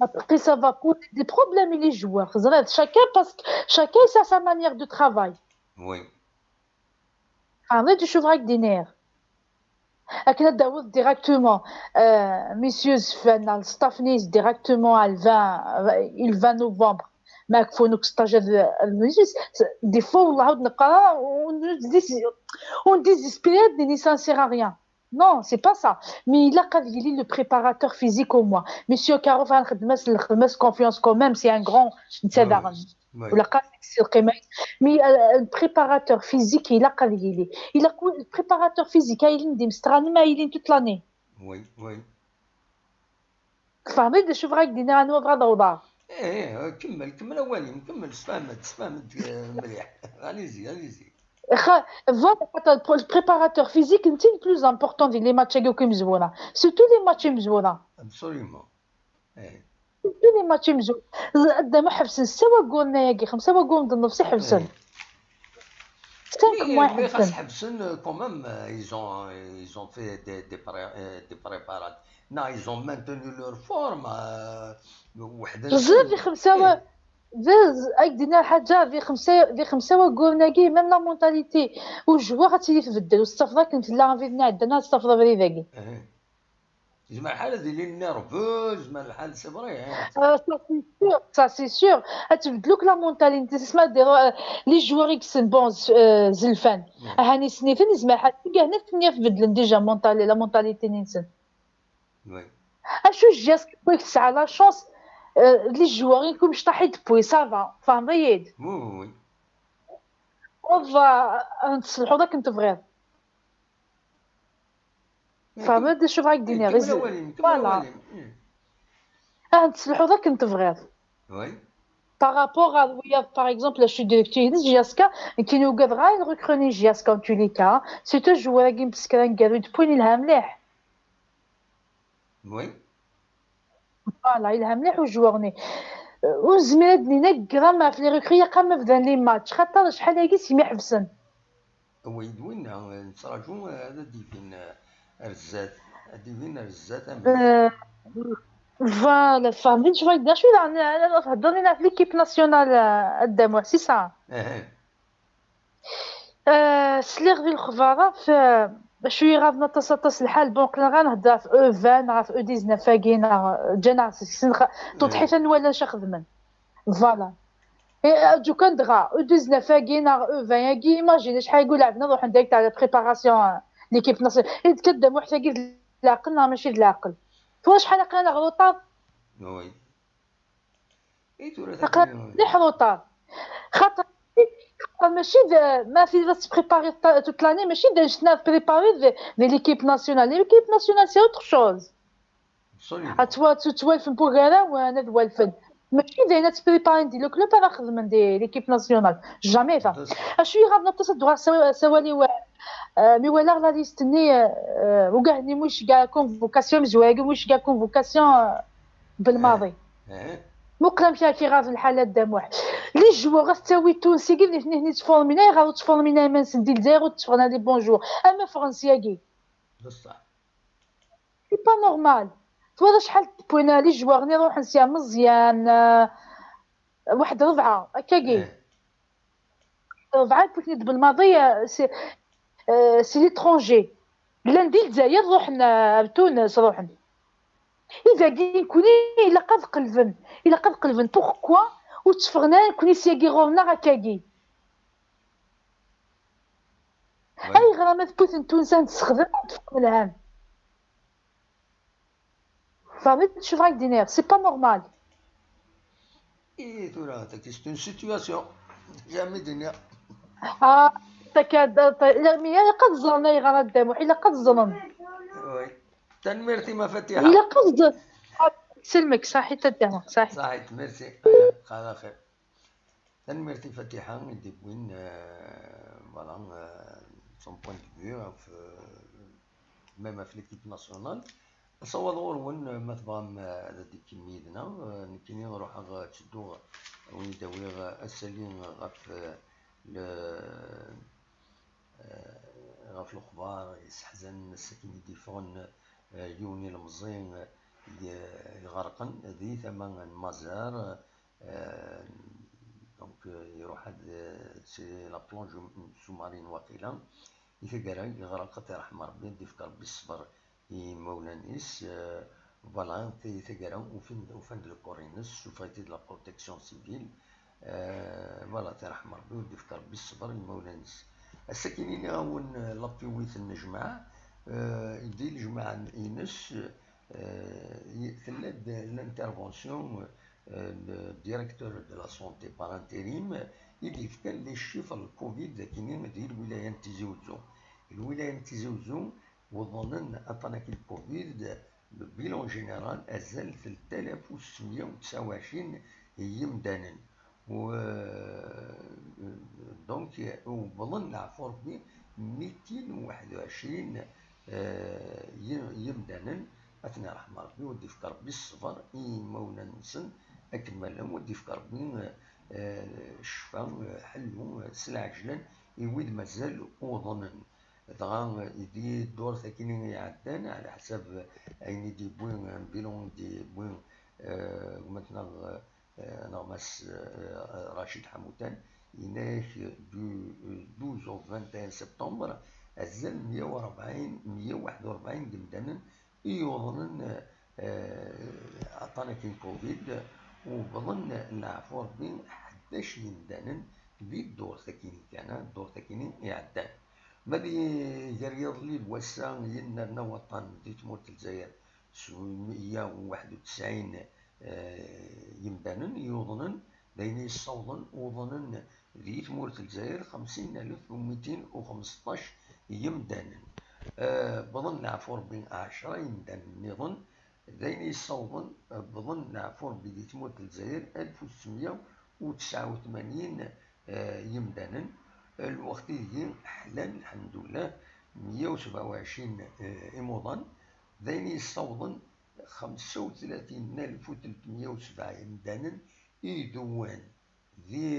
Après, ça va poser des problèmes, les joueurs. Teẓriḍ, chacun, parce que chacun a sa manière de travail. Oui. Tfehmeḍ acu bɣiɣ ad k-d-iniɣ? Akken ad d-tawiḍ directement, euh, Monsieur Zfan, le staff-nni directement à le vingt, euh, le vingt novembre. Ma kfun akk stage ad, ad, des fois, والله, ur d-neqqar, on, on désespère, on ne désespère, ça ne sert à rien. Non, c'est pas ça. Mais ilaq ad yili le préparateur physique au moins. Monsieur Karouf, nxeddem-as, nxeddem-as confiance quand même, c'est un grand, netta daɣen. Oui. Ilaq ad yessi lqima. Mais, euh, le préparateur physique, ilaq ad yili. Ilaq le préparateur physique, ad yili d imestɣanen, ad yili toute l'année. Oui, oui. Tfehmeḍ acu bɣiɣ ad k-d-iniɣ, anwa bɣiɣ ad awḍeɣ? Eh, eh, kemmel, kemmel awal-im, kemmel, sfehmed, sfehmed, eh, mliḥ. Allez-y, allez-y. Xa-, voilà, xaṭer le préparateur physique, c'est le plus important di les matchs-agi akk imezwura. Surtout les matchs imezwura. Absolument. Eh. Surtout les matchs imezwura. Addamu ḥebsen ssetta wagguren-agi, xemsa wagguren d nnefs i ḥebsen. Eh. Cinq Oui, mois mais ḥebsen. Ḥebsen, euh, quand même, euh, ils ont, ils ont fait des, des, pré- euh, des préparatifs. Non, ils ont maintenu leur forme. Euh, وحدة Ẓriɣ di xemsa wa-, d-, d-, ad k-d-iniɣ lḥaǧa, di xemsa, di xemsa wagguren-agi, même la mentalité, ur joueur ad tili tbeddel, ur tettafeḍ akken tella, abrid-nni iɛeddan, ad tettafeḍ abrid-agi. Eh. Yezmer lḥal ad ilin nerveux, yezmer lḥal, c'est vrai, hein. Euh, ça c'est sûr, ça c'est sûr. Ad tbeddel akk la mentalité, c'est ça, des, euh, les joueurs i yessen, bon, z-, euh, zelfan. Ouais. Ahan isniten, yezmer lḥal, tigehna ad ten-yaf beddlen déjà mentali-, la mentalité-nsen. Oui. Acu J S K i tesɛa la chance, euh, les joueurs i kum ctaḥ i d-tewwi, ça va, tfehmeḍ-iyi-d? Oui, oui, oui. Wallah, ad tesselḥuḍ akken tebɣiḍ. Tfehmeḍ d acu bɣiɣ ad k-d-iniɣ? Kemmel awal-im, kemmel Voilà. Awal-im. Mm. Ad tesselḥuḍ akken tebɣiḍ. Oui. Par rapport à wiyaḍ, par exemple, la chute directive n J S K, nekkini ugadeɣ ayen recruter J S K en tous les cas, surtout joueur-agi n Beskra n Garud, point yelha mliḥ. Oui. Voilà, yelha mliḥ u joueur-nni. Euh, ur nezmir ad d-nini agramme ɣef les recrues, ilaq ma bdan les matchs, xaṭer acḥal-agi simi ḥebsen. Away d winna, nettraǧu ad d-ibin, eh, ar zdat, ad d-ibin ar zdat, amek. Euh, voilà, tfehmeḍ d acu bɣiɣ ad d-iniɣ, acu daɣen, eh, thedreḍ-iyi ɣef l'équipe nationale, eh, a Dda Muḥ, c'est ça? Eh, Euh, sliɣ di lexbarat, eh, acu iɣaḍen aṭas, aṭas lḥal, bon, qqleɣ ad nehder ɣef U vingt, ɣef U dix-neuf-agi, neɣ, ǧǧan-aɣ seg-sen, xa-, tuḍḥit ad nwali acu xedmen. Voilà. Et, euh, aǧu kan dɣa, U dix-neuf-agi neɣ U vingt-agi, imagine acḥal i lɛebden ad ruḥen direct à la préparation, euh, l'équipe nationale. Et d-, a Dda Muḥ, tagi d leɛqel neɣ mačči d leɛqel? Tura acḥal aql-aneɣ retard? Oui. I tura Aql-aneɣ mliḥ retard. Xaṭer, xaṭer mačči d, ma tiliḍ ad tettprépariḍ ta-, toute l'année, mačči d annect-nni ad tettprépariḍ di, di l'équipe nationale. L'équipe nationale, c'est autre chose. Absolument. Ad twa-, ad tettwalfem wugarawen, ad walfen. Mačči d ayen ad tettprépariḍ di le club ara xedmen di l'équipe nationale. Jamais ça. Acu iɣaḍen aṭas ad d-uɣeɣ s-, s awal-iw, eh, Ah, mi walaɣ la liste-nni, ah, ugahen-nni mu iceggeɛ convocation, amezwaru mu iceggeɛ convocation, ah, belmaḍi. Muqel amek ara k-iɣaḍ lḥal a Dda Muḥ. Les joueurs ad tettawi Tunes-agi, d nitni i ttformin, ayɣer ur ttformin ara iman-nsen di Lezzayer, ur tteffɣen ara di bonjour? Ama ffɣen syagi. C'est pas normal. Twalaḍ acḥal n les joueurs-nni ruḥen sya, Meẓyan, ah, waḥed rebɛa, akkagi. Rebɛa n witni d belmaḍi, euh, c'est, euh, c'est l'étranger. Llan di Lezzayer, ruḥen, euh, ar Tunes, ruḥen. I dagi, nekni, ilaq ad qelben. Ilaq ad qelben. Pourquoi ur tteffɣen ara nekni syagi ɣur-neɣ akkagi? Ayɣer ama tewwit n Tunes ad nessexdem, ad teffeɣ melhan? Fernet d cebra d dinir, c'est pas normal. I tura, c'est une situation. Jamais dinir. Ah, takka, ilaq ad ẓren ayɣer a Dda Muḥ, ilaq ad ẓren. Oui. Tanemmirt-im a Fatiḥa. Ilaq ad ẓren. Ah, selmek, saḥit a Dda Muḥ, saḥit. Saḥit, merci. Xala xir. Tanemmirt i Fatiḥa i d-iwwin, euh, voilà, euh, son point de vue, ɣef, euh, même ɣef l'équipe nationale. Asawaḍ ɣur-wen, euh, ma tebɣam, euh, ad d-ikkim yid-neɣ, euh, nekkini ruḥeɣ, euh, ttedduɣ, ad wen-id-awiɣ, euh, asali ɣef, euh, le, euh, ɣef lexbar yesseḥzanen ass akken i d-yeffɣen, euh, yiwen ilemẓi, euh, ye-, yeɣreqen di tama n Mazar, euh, Euh, donc, euh, iruḥ ad, euh, c'est la plongée sous-marine waqila. I taggara yeɣreq, ad t-iṛḥem Ṛebbi, ad d-ifk Ṛebbi ṣṣber i imawlan-is. Euh, voilà, i taggara ufin, ufan-d le corps-ines, suffeɣ-it-id la protection civile. Euh, voilà, ad t-iṛḥem Ṛebbi, ad d-ifk Ṛebbi ṣṣber i imawlan-is. Ass-akin iniɣ-awen, euh, la piwit n Nejmaɛ, euh, di lejmaɛ-ines, euh, i-, tella-d l'intervention, euh, le directeur de la santé par intérim, i d-yefkan les chiffres n Covid akini di lwilaya n Tizi Uzzu. Lwilaya n Tizi Uzzu uḍnen aṭan akkin Covid, le bilan général azal telt alaf u settemya u tesɛa u ɛecrin n yimdanen. U, euh, donc, wwḍen leɛfu Ṛebbi mitin u waḥed u ɛecrin, euh, y-, yimdanen. Ad ten-iṛḥem Ṛebbi, u ad d-ifk Ṛebbi ṣṣber i yimawlan-nsen akken ma llan, u ad d-ifk Ṛebbi, eh, ccfa, eh, ḥellu, eh, s lɛejlan i wid mazal uḍnen. Dɣa, eh, di ddurt akkin i iɛeddan, ɛla ḥsab ayen i d-yewwi, eh, bilan i d-yewwi, eh, gma-tneɣ, eh, neɣ Mass, eh, Racid Ḥamutan, yenna-yak du, eh, douze au vingt et un septembre, azal meyya u rebɛin, meyya u waḥed u rebɛin n yimdanen i yuḍnen, eh, aṭṭan-agi n Covid, wwḍen leɛfu Ṛebbi ḥdac yimdanen di ddurt-agi kan, ddurt-agi iɛeddan. Ma di gar yiḍelli d wass-a, yennerna waṭṭan di tmurt n Lezzayer s meyya u waḥed u tesɛin, eh, yimdanen yuḍnen, d ayen yessawḍen uḍnen di tmurt n Lezzayer xemsin alef u mitin u xemseṭṭac yimdanen. Eh, wwḍen leɛfu Ṛebbi ɛecra yimdanen nniḍen, d ayen yessawḍen, eh, wwḍen leɛfu Ṛebbi di tmurt n Lezzayer alef u settemya u tesɛa u tmanyin, eh, yimdanen. Lweqt ideg ḥlan, lḥemdullah, meyya u sebɛa u ɛecrin, eh, imuḍan, d ayen yessawḍen xemsa u tlatin alef u tletmya u sebɛa yimdanen i idewwan di,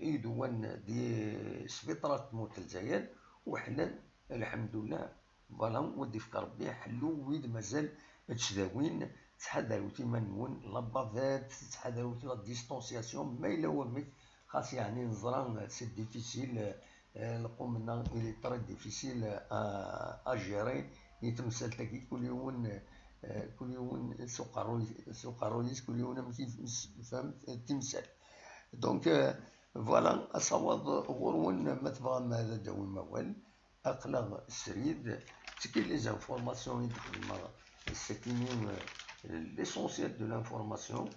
i idewwan di sbiṭarat n tmurt n Lezzayer, u ḥlan, lḥemdullah, voilà, u ad d-ifk Ṛebbi ḥellu wid mazal ttdawin, ttḥadarut iman-nwen, la bavette, ttḥadarut la distanciation, ma yella wamek, xas yeɛni neẓra c'est difficile, euh, lqum-nneɣ, il est très difficile à, à gérer, i temsalt-agi, kul yiwen, euh, kul yiwen s uqerruy, s uqerruy-is, kul yiwen amek i fhem timsal. Donc, euh, voilà, asawaḍ ɣur-wen, ma tebɣam ad d-tawim awal, aql-aɣ srid. Tiki les informations i d-xedmeɣ, sakini, euh, l'essentiel de l'information.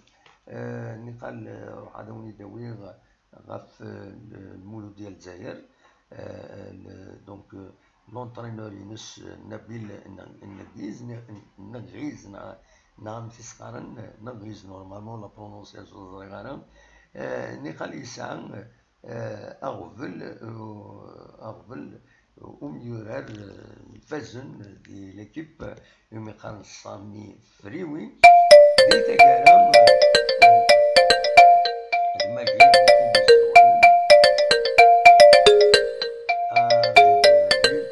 Euh, niqal, euh, ruḥ ad awen-id-awiɣ ɣef, euh, le, Lmuludya Lezzayer. Euh, le, donc, euh, l'entraîneur-ines, euh, Nabil N-, Ngiz, N-, Ngiz, na-, neɣ amek i s-qqaren, Ngiz, normalement, la prononciation ẓriɣ ara. Euh, niqal yesɛa, euh, aɣbel, euh, aɣbel, umyurar, eh, ifazen di l'équipe, eh, umi qqaren Sami Friwi, di taggara, eh, d Magid i d-yessawalen. Ah, d Magid.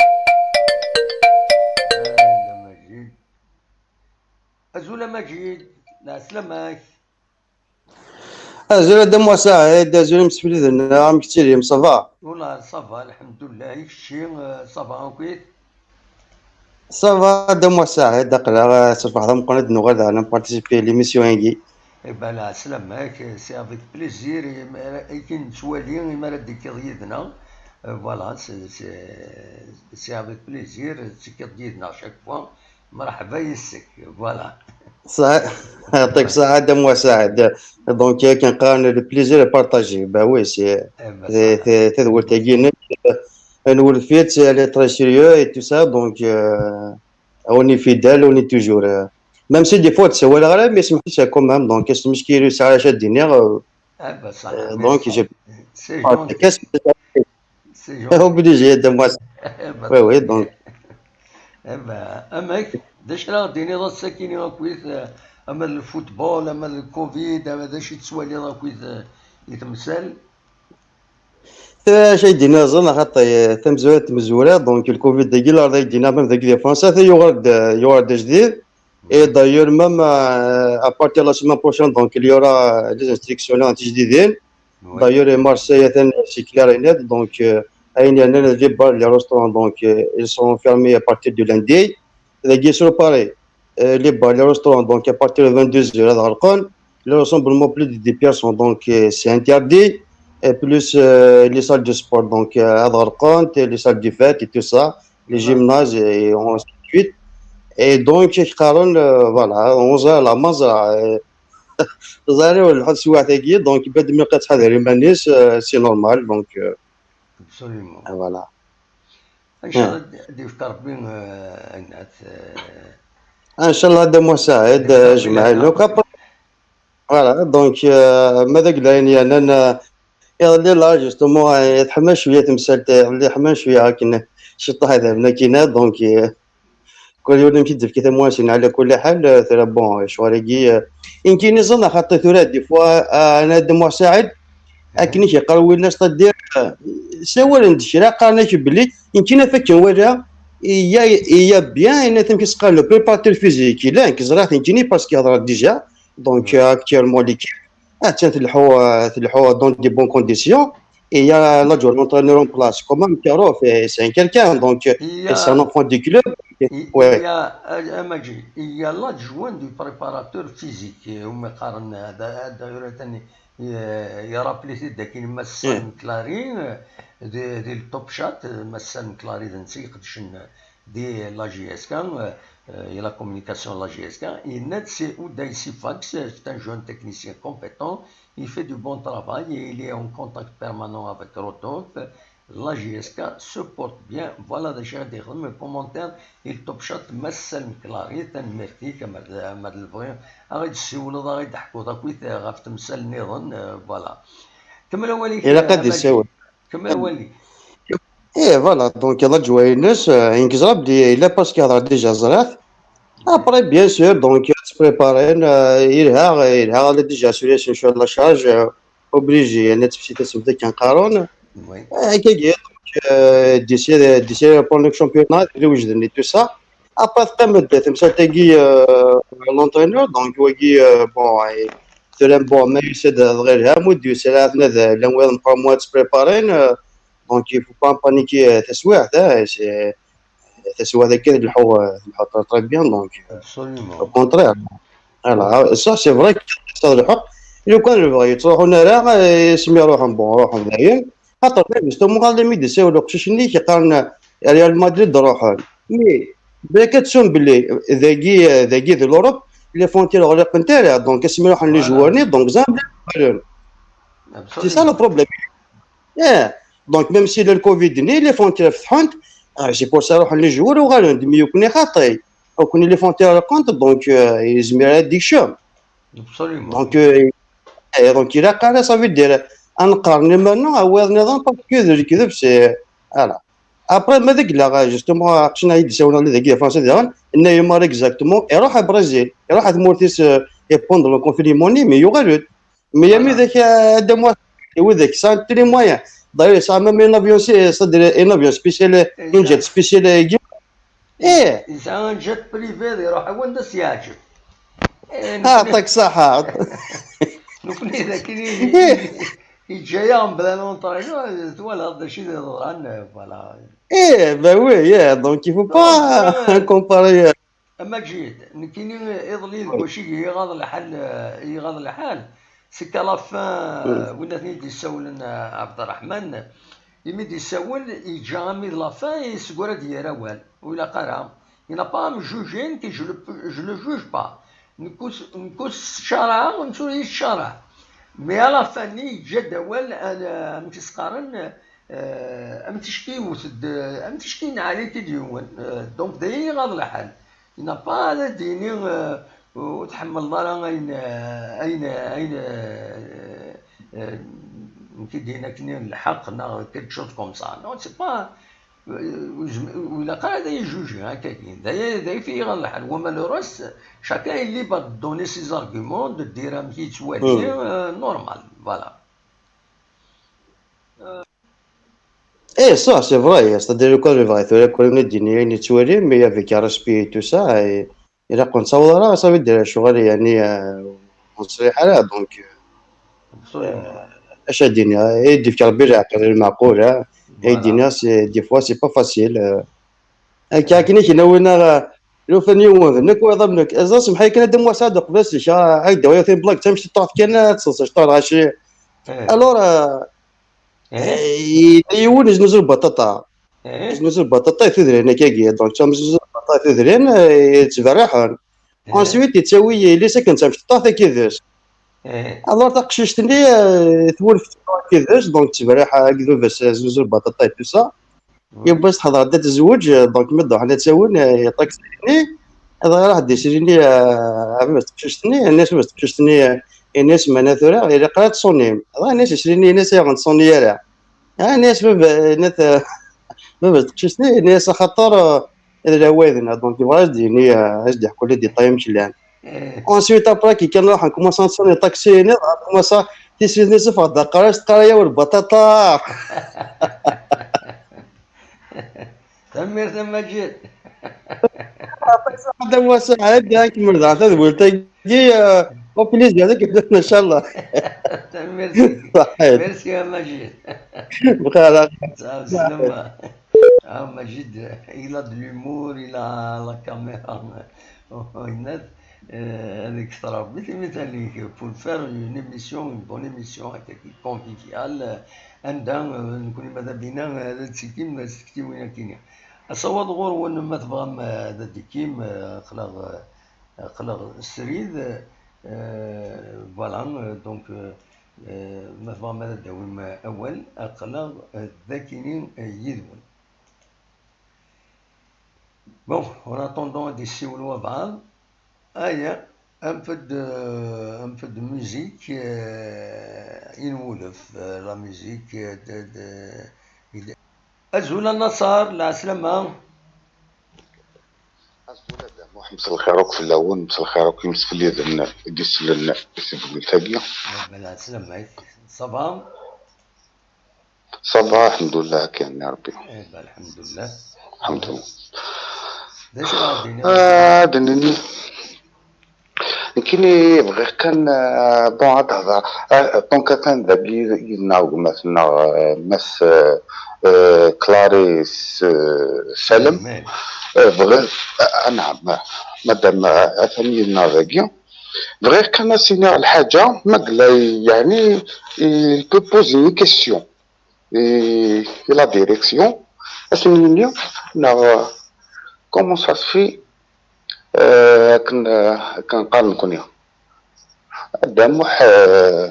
Ah, d Magid. Azul a Magid, lɛeslama-k. Azul a Dda Muḥ Saɛid, azul imsefliden, amek tettilim, ça va? Wala, ça va, lḥemdullah, i kečči, eh, ça va akkit? Ça va a Dda Muḥ Saɛid, aql-aɣ, eh, s lferḥ tameqqrant ad d-nuɣal daɣen ad nparticipi i l'émission-agi. Eh ben, lɛeslama-k, c'est avec plaisir, imi ara, akken nettwali, imi ara d-tekkiḍ yid-neɣ, eh, voilà, c'est, c'est, c'est avec plaisir, tettekkiḍ yid-neɣ chaque fois. Mreḥba yis-k, voilà. Ṣaḥ-, yɛṭik ṣṣeḥḥa a Dda Muḥ Saɛid. Donc, akken qqaren, le plaisir est partagé. Bah oui, c'est, eh ben, c'est, ṣaḥḥa. C'est, tadwilt-agi-nnek, nwulef-itt, elle est très sérieux et tout ça, donc, euh, on est fidèle, on est toujours, euh, même si des fois, ur d-ssawaleɣ ara, mais semḥ-it quand même, donc, asmekkiru sɛiɣ acu ad d-iniɣ, euh, eh ben, ṣaḥḥa, euh, mais donc, c'est, j'ai, c'est gentil. Qu'est-ce que C'est gentil. Obligé, de moi. Eh ben, oui, oui, tant donc mieux. Eh ben, amek, d acu ara ɣ-d-tiniḍ ass-akini akkit, eh, ama d lfutbol, ama d lcovid, ama d acu i tettwaliḍ akkit, eh, i temsal? Acu ay d-iniḍ, ẓer, xaṭi, eh, tamezwarut n tmezwura, donc lcovid dagi, la ay d-iniḍ, même dagi di Fransa, ata yuɣal-d, yuɣal-d ajdid. Et d'ailleurs, même, euh, à partir de la semaine prochaine, donc, il y aura des instructions tijdidin. Oui. D'ailleurs, Marseille, atan, c'est clair et net. Donc, euh, ayen yernan, les bars, les restaurants, donc, euh, ils seront fermés à partir de lundi. Dagi, c'est pareil. Euh, les bars, les restaurants, donc, à partir de vingt-deux heures, ad ɣelqen. Le rassemblement plus de dix personnes, donc, euh, c'est interdit. Et plus, euh, les salles de sport, donc, euh, ad ɣelqent, et les salles de fête et tout ça, les gymnases et ainsi de suite. Et donc, qqaren, euh, voilà, onze heures, la onze heures, euh, ẓer ur lḥu teswiɛt-agi, donc, bad mi qqad ḥader iman-is, euh, c'est normal, donc, euh, absolument. Voilà. Inchallah, ad d-yefk Rebbi, euh, ayen at, euh, inchallah, Dda Muḥ Saɛid, euh, jmeɛ. Donc, après, voilà, donc, euh, ma d agla ayen yernan, euh, iḍelli, là, justement, euh, teḥma cwiya temsalt, iḍelli ḥman cwiya akken, ciṭṭaḥ ad am-nakina, donc, euh, kul yiwen amek i d-tefki tamuɣli-s, ɛla kulli ḥal, euh, tura, bon, ccɣel-agi, euh, inkini ẓen, axaṭer tura, des fois, euh, ana Dda Muḥ Saɛid, akken i k-yeqqar winna, c'est-à-dire, euh, sawalen-d kra, qqaren-ak belli, inkini ɣef akken wala, il y a, il y a bien, ayen amek i s-qqaren, le préparateur physique, yella, nekk ẓriɣ-t inkini parce que yeḍra déjà, donc, euh, actuellement, l'équipe, attan tleḥḥu, euh, tleḥḥu dans de bonnes conditions. Et il y a l'adjoint, l'entraîneur en place. Quand même, Karouf, eh, c'est un quelqu'un, donc, euh, c'est un enfant du club. Il y a, ouais. Il y a, euh, Magid, il y a l'adjoint du préparateur physique, euh, umi qqaren, euh, da-, da-, d'ailleurs, atan, euh, i rappelé-t-id dakken Mass Salem Clary, euh, di, di le Top Shot, euh, Mass Salem Clary d netta i iqeddcen, euh, di la J S K, euh, euh, et la communication de la J S K, yenna-d c'est Ouday Sifax, c'est un jeune technicien compétent, il fait du bon travail et il est en contact permanent avec Rodolphe. La J S K se porte bien. Voilà d acu i d-ixdem, commentaire i le Top Shot, Mass Salem Clary, tanemmirt-ik, ama d, ama d lebɣi, ad ɣ-id-tessiwleḍ, ad ɣ-id-teḥkuḍ akkit ɣef temsal nniḍen, euh, voilà. Kemmel awal-ik, ilaq ad, euh, yessiwel. Kemmel awal-ik. Eh, voilà, donc, la joie-ines, euh, nekk ẓriɣ belli yella parce que yehḍer déjà ẓriɣ-t. Après, bien sûr, donc, ad ttpréparen, euh, yelha, yelha, elle est déjà assurée, c'est une chose la charge, euh, obligé, yani, ad tefsi tasebda kan qqaren. Oui. Euh, akkagi, donc, euh, d'ici, d'ici pour le championnat, ad wejden et tout ça. Après, teqqim-d temsalt-agi, euh, l'entraîneur, donc, wagi, euh, bon, et, tura, bon, ma yusa-d dɣa yelha, ma ur d-yusa ara, ad llan wayeḍ meqqar ma ad ttpréparen, euh, donc, il faut pas paniquer, euh, taswiɛt, hein, c'est, taswiɛt-agi ad lḥu, euh, ad lḥu très, très bien, donc, euh, absolument. Au contraire. Voilà, ça, c'est vrai que ça, lḥeqq. Lukan lebɣi yettruḥun ara, euh, asmi ruḥen, bon, ruḥen dayen. Xaṭer, même, justement, ɣer mi d-isawel uqcic-nni, yeqqaren, euh, Real Madrid ruḥen. Mais, balak ad tesum belli, euh, dagi, euh, dagi di l'Europe, les frontières ɣliqent ara, donc, asmi ruḥen les joueurs-nni, donc, zan, c'est ça le problème. Eh, donc, même si le covid-nni, les frontières فتحت, euh, c'est pour ça ruḥen les joueurs uɣalen-d, mi ukni xaṭi. Ukni les frontières ɣelqent, donc, euh, yezmer ad d-ikcem. Absolument. Donc, euh, eh, donc, ilaq ara, ça veut dire, ad neqqar iman-nneɣ, awal-nniḍen, parce que d lekdeb, c'est, voilà. Après, ma d agla, justement, aqcin ay d-isawlen ɣer dagi, Fransa daɣen, Neymar exactement, iruḥ à Brésil, iruḥ à tmurt-is, euh, pendant le confinement-nni, mais yuɣal-d. Mais armi d ak-, euh, Adam Wass, et oui, avec ça, tous les moyens. D'ailleurs, ça a même un avion, c'est, c'est-à-dire un avion spécial, un jet spécial, euh, eh! Yesɛa un jet privé, iruḥ wanda s-yeɛǧeb. Eh, ah, nekkni, يعطيك الصحة. Nekkni d akken i, i, yeǧǧa-yaɣ mebla l'entraînement, twalaḍ d acu i d-yeḍran, voilà. Eh, ben oui, yeah, donc il faut pas comparer. Ama Ǧid, nekkini iḍelli deg wacu i yi-iɣaḍ lḥal, i yi-iɣaḍ lḥal, c'est qu'à la fin, win aten i d-issawlen, euh, Abderrahman, imi d-issawel, yeǧǧa ami d la fin, yesgura-d yir awal, ur ilaq ara. Il n'a pas à me juger, que je le, je le juge pas. Nekk ur s-, nekk ur s-ttcaraɛeɣ, netta ur yi-ttcaraɛ. Mais à la fin-nni, yeǧǧa-d awal, euh, amek i s-qqaren, euh, am ticki yewwet-d, am ticki neɛli-t-id yiwen. Euh, donc, d ayen iɣaḍ lḥal. Il n'a pas ad d-yini, euh, ur tḥemmleḍ ara ayen, euh, ayen, ayen, euh, euh, nekk i d-yenna akken lḥeqq neɣ quelque chose comme ça. Non, c'est pas, euh, ur yezm-, ur ilaq ara ad yi-juji akkagi. D aya, d aya i yi-iɣaḍ lḥal. Wama le reste, chacun est libre de donner ses arguments, de dire amek i yettwali, euh, normal. Voilà. Eh, ça, c'est vrai, c'est-à-dire, le corps est vrai, tura, kul yiwen ad d-yini ayen yettwali, mais avec un respect et tout ça, et, ilaq ur nettaweḍ ara, ça veut dire, ccɣel, yani, euh, ur neṣliḥ ara, donc, euh, acu ad d-iniɣ, eh, i d-yefka Rebbi leɛqel, lmeɛqul, eh, i d-iniɣ, c'est, des fois, c'est pas facile, euh. Akka, akken i k-nawin, euh, lufan yiwen, d nekk, wayeḍ am nekk, aẓa, semḥ-iyi kan, ad d-am waseɣ ad d-uqbel seg-k, ah, ad d-awiɣ tin n blague, d tamectiṭuḥt kan, ad teḍseḍ, acṭar lɛaci. Alors, euh, Eh, yella yiwen yeznuzu lbaṭaṭa. Eh? Yeznuzu lbaṭaṭa i tudrin akkagi. Donc, ttmeznuzu lbaṭaṭa i tudrin, eh, yettberriḥen. Eh? Ensuite, yettawi yelli-s akken d tamecṭuḥt akked-s. Eh? Alors, taqcict-nni, eh, twulef akked-s, donc, tettberriḥ akked baba-s, eh, znuzu lbaṭaṭa et tout ça. Yiwwas teḥḍer-d ad tezweǧ, donc, mi d-ruḥen ad tt-awin, eh, ṭaksi-nni, dɣa iruḥ-d isli-nni, eh, ɣer baba-s teqcict-nni, yenna-as baba-s teqcict-nni, eh, yenna-as, mana tura, ilaq ara ad tṣunim. Dɣa yenna-as isli-nni, yenna-as, ayɣer ur nettṣuni ara? Ah, yenna-as baba, yenna-t, eh, baba-s teqcict-nni, yenna-as, axaṭer, eh, d lawayen-a, donc, yebɣa ad s-d-yini, eh, ad s-d-yeḥku les détails amek llan. Eh. Ensuite, après, kikkan ruḥen, commencen ad ṣunin ṭaksi-nni, dɣa commencen tislit-nni teffeɣ-d, teqqar-as, teqqar-as, ay awer baṭaṭa! Tanemmirt a Maǧid. Yeɛṭik ṣṣeḥḥa a Dda Musa, ad nkemmel daɣen tadwilt-agi, eh, au plaisir, ad nkemmel, ncallah. Tanemmirt. Ṣaḥit. Merci a Maǧid. Bxir. Tesɛam sslama. A Maǧid, il a de l'humour, il a la caméra. Yenna-t, eh, ad ikter Rebbi timital-ik pour faire une émission, une bonne émission, akkagi conviviale, anda, eh, nekkni ma d abina, eh, ad d-tekkim s tektiwin akkin. Asawaḍ ɣur-wen, ma tebɣam, eh, ad d-tekkim, eh, aql-aɣ, eh, aql-aɣ srid, eh, voilà, eh, donc, eh, eh, ma tebɣam ad d-tawim, eh, awal, aql-aɣ, eh, d akini, eh, yid-wen. Bon, en attendant ad d-yessiwel wabɛaḍ, aya, un peu de, un peu de musique, euh, i nwulef, euh, la musique, euh, de, de, il-, azul a Naṣer, lɛeslama. Azul a Dda Muḥ, mselxir akk fell-awen, mselxir akk imsefliden i d-isellen i tedwilt-agi. Lɛeslama-k, ça va? Ça va, الحمد لله, kan, ya Rebbi. Eh ben, الحمد لله. الحمد لله. D acu ara d-tiniḍ? Ah, ad d-nini. Nekkini bɣiɣ kan, ah, bon, ad hḍeṛ. Ah, donc, atan dagi yid-neɣ gma-tneɣ, ah, Mass, ah, ah, Clarisse, ah, Salem. Amen. Ah, bɣiɣ, ah, ah, naɛam, ah, madame, ah, atan yid-neɣ dagi. Bɣiɣ kan ad s-iniɣ lḥaǧa, ma yella, yeɛni, il peut poser une question. Et, et la direction, ass-nni, neɣ, comment ça se fait, euh, akken, euh, akken qqaren nekkni. A Dda Muḥ, euh,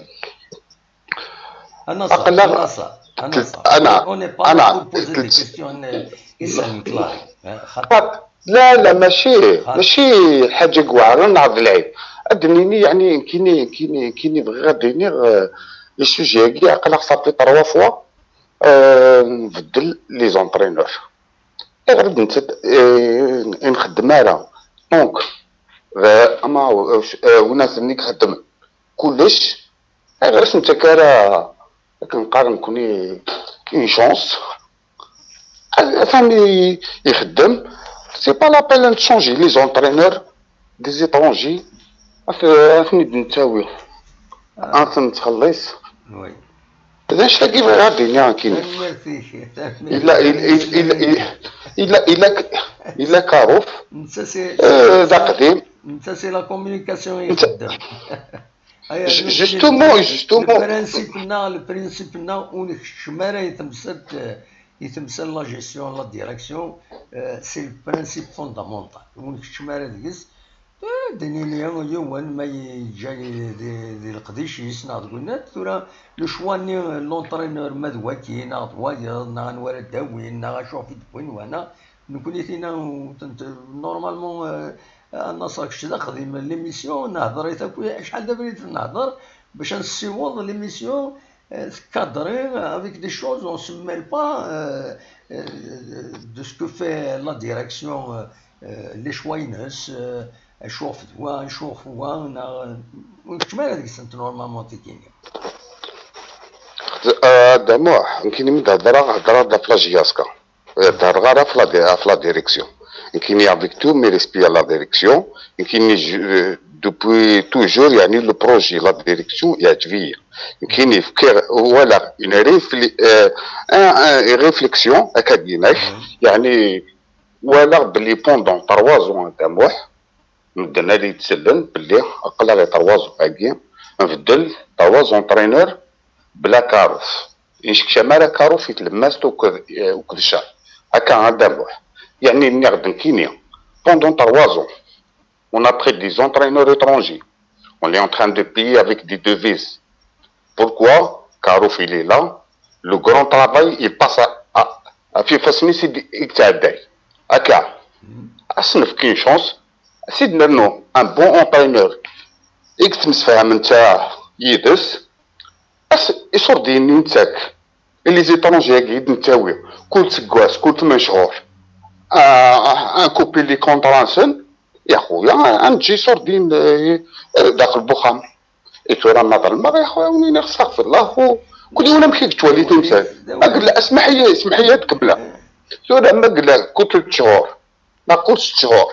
a Naṣer, aql-aɣ, a Naṣer, a Naṣer. Ana, on n'est pas là pour poser des questions, euh, qui sont claires, hein, xaṭer. La, la, mačči, mačči lḥaǧa i iweɛren neɣ d lɛib. Ad d-nini, yeɛni, nekkini, nekkini, nekkini bɣiɣ ad d-iniɣ, euh, le sujet-agi, aql-aɣ ça fait trois fois. Euh, nbeddel les entraîneurs. Ayɣer d netta, euh, i nxeddem ara? Donc, d ama, euh, win asen i ixeddem kullec, ayɣer i s-nettak ara, akken qqaren nekkni, une chance? Atan i ixeddem. C'est pas la peine de changer les entraîneurs des étrangers. At-, aten-id nettawi, aten-nettxelliṣ. D acu-agi bɣiɣ ad d-iniɣ nekkini. Illa, illa, illa, illa, illa, illa Karuf, euh, d aqdim. Netta c'est la communication i ixeddem. Justement, justement. Le principe-nneɣ, le principe-nneɣ, ur nekcem ara i temsalt, i temsalt la gestion, la direction, euh, c'est le principe fondamental. Ur nekcem ara deg-s. Eh, d nini yiwen ma yeǧǧa di, di leqdic-is neɣ deg winat, tura le choix-nni, l'entraîneur ma d waki neɣ d wayeḍ, neɣ anwa ara d-awin, neɣ acu ɣef i d-wwin wana, nekkni tina, normalement, euh, a Naṣer, kečč d aqdim n l'émission, nehder-it akk, acḥal d abrid nehder bac ad nessiweḍ l'émission, euh, tkadri avec des choses, on se mêle pas, euh, euh, de ce que fait la direction, euh, euh, les choix-ines, euh, acu ɣef d wa, acu ɣef wa, neɣ, euh, ur nekcem ara deg-sent normalement tikini. Euh, a Dda Muḥ, nekkini mi d-hedreɣ, hedreɣ-d ɣef la J S K. Euh, d-hedreɣ ara ɣef la di-, ɣef la direction. Nekkini avec tous mes respects à la direction, nekkini, euh, depuis toujours, yeɛni, le projet, la direction, yeɛǧeb-iyi. Nekkini fkiɣ, walaɣ une réfli-, euh, un, un, une réflexion, akka d-yenna, yeɛni, walaɣ belli pendant trois ans, a Dda Muḥ, medden ad iyi-d-sellen belli aql-aɣ i trois ans-agi, nbeddel trois entraîneurs bla Karuf. Ur nsekcam ara Karuf i tlemmast akked, eh, akked ccer. Akka, a Dda Muḥ. Yeɛni, nniɣ-d nekkini, pendant trois ans, on a pris des entraîneurs étrangers. On est en train de payer avec des devises. Pourquoi? Karuf, il est là. Le grand travail, il passe à, à, à FIFA Smith, il, il, il, Akka. Ad s-nefk une chance. Ad s-id-nernu un bon entraîneur i yettemsefhamen netta yid-s. As iṣurdiyen-nni nettak, les étrangers-agi i d-nettawi, kul seggas, kul tmen chhur, ah, ah, nkupi les contrats-nsen, ya xuya, ad neǧǧ iṣurdiyen, eh, eh, daxel n uxxam. I tura ma ḍelmeɣ, ya xuya, ad wen-iniɣ astaɣfirullah, u kul yiwen amek i yettwali timsal. Ma yella, asmeḥ-iyi, asmeḥ-iyi ad kemmleɣ. Tura ma yella kul tlet chhur, neɣ kul sett chhur.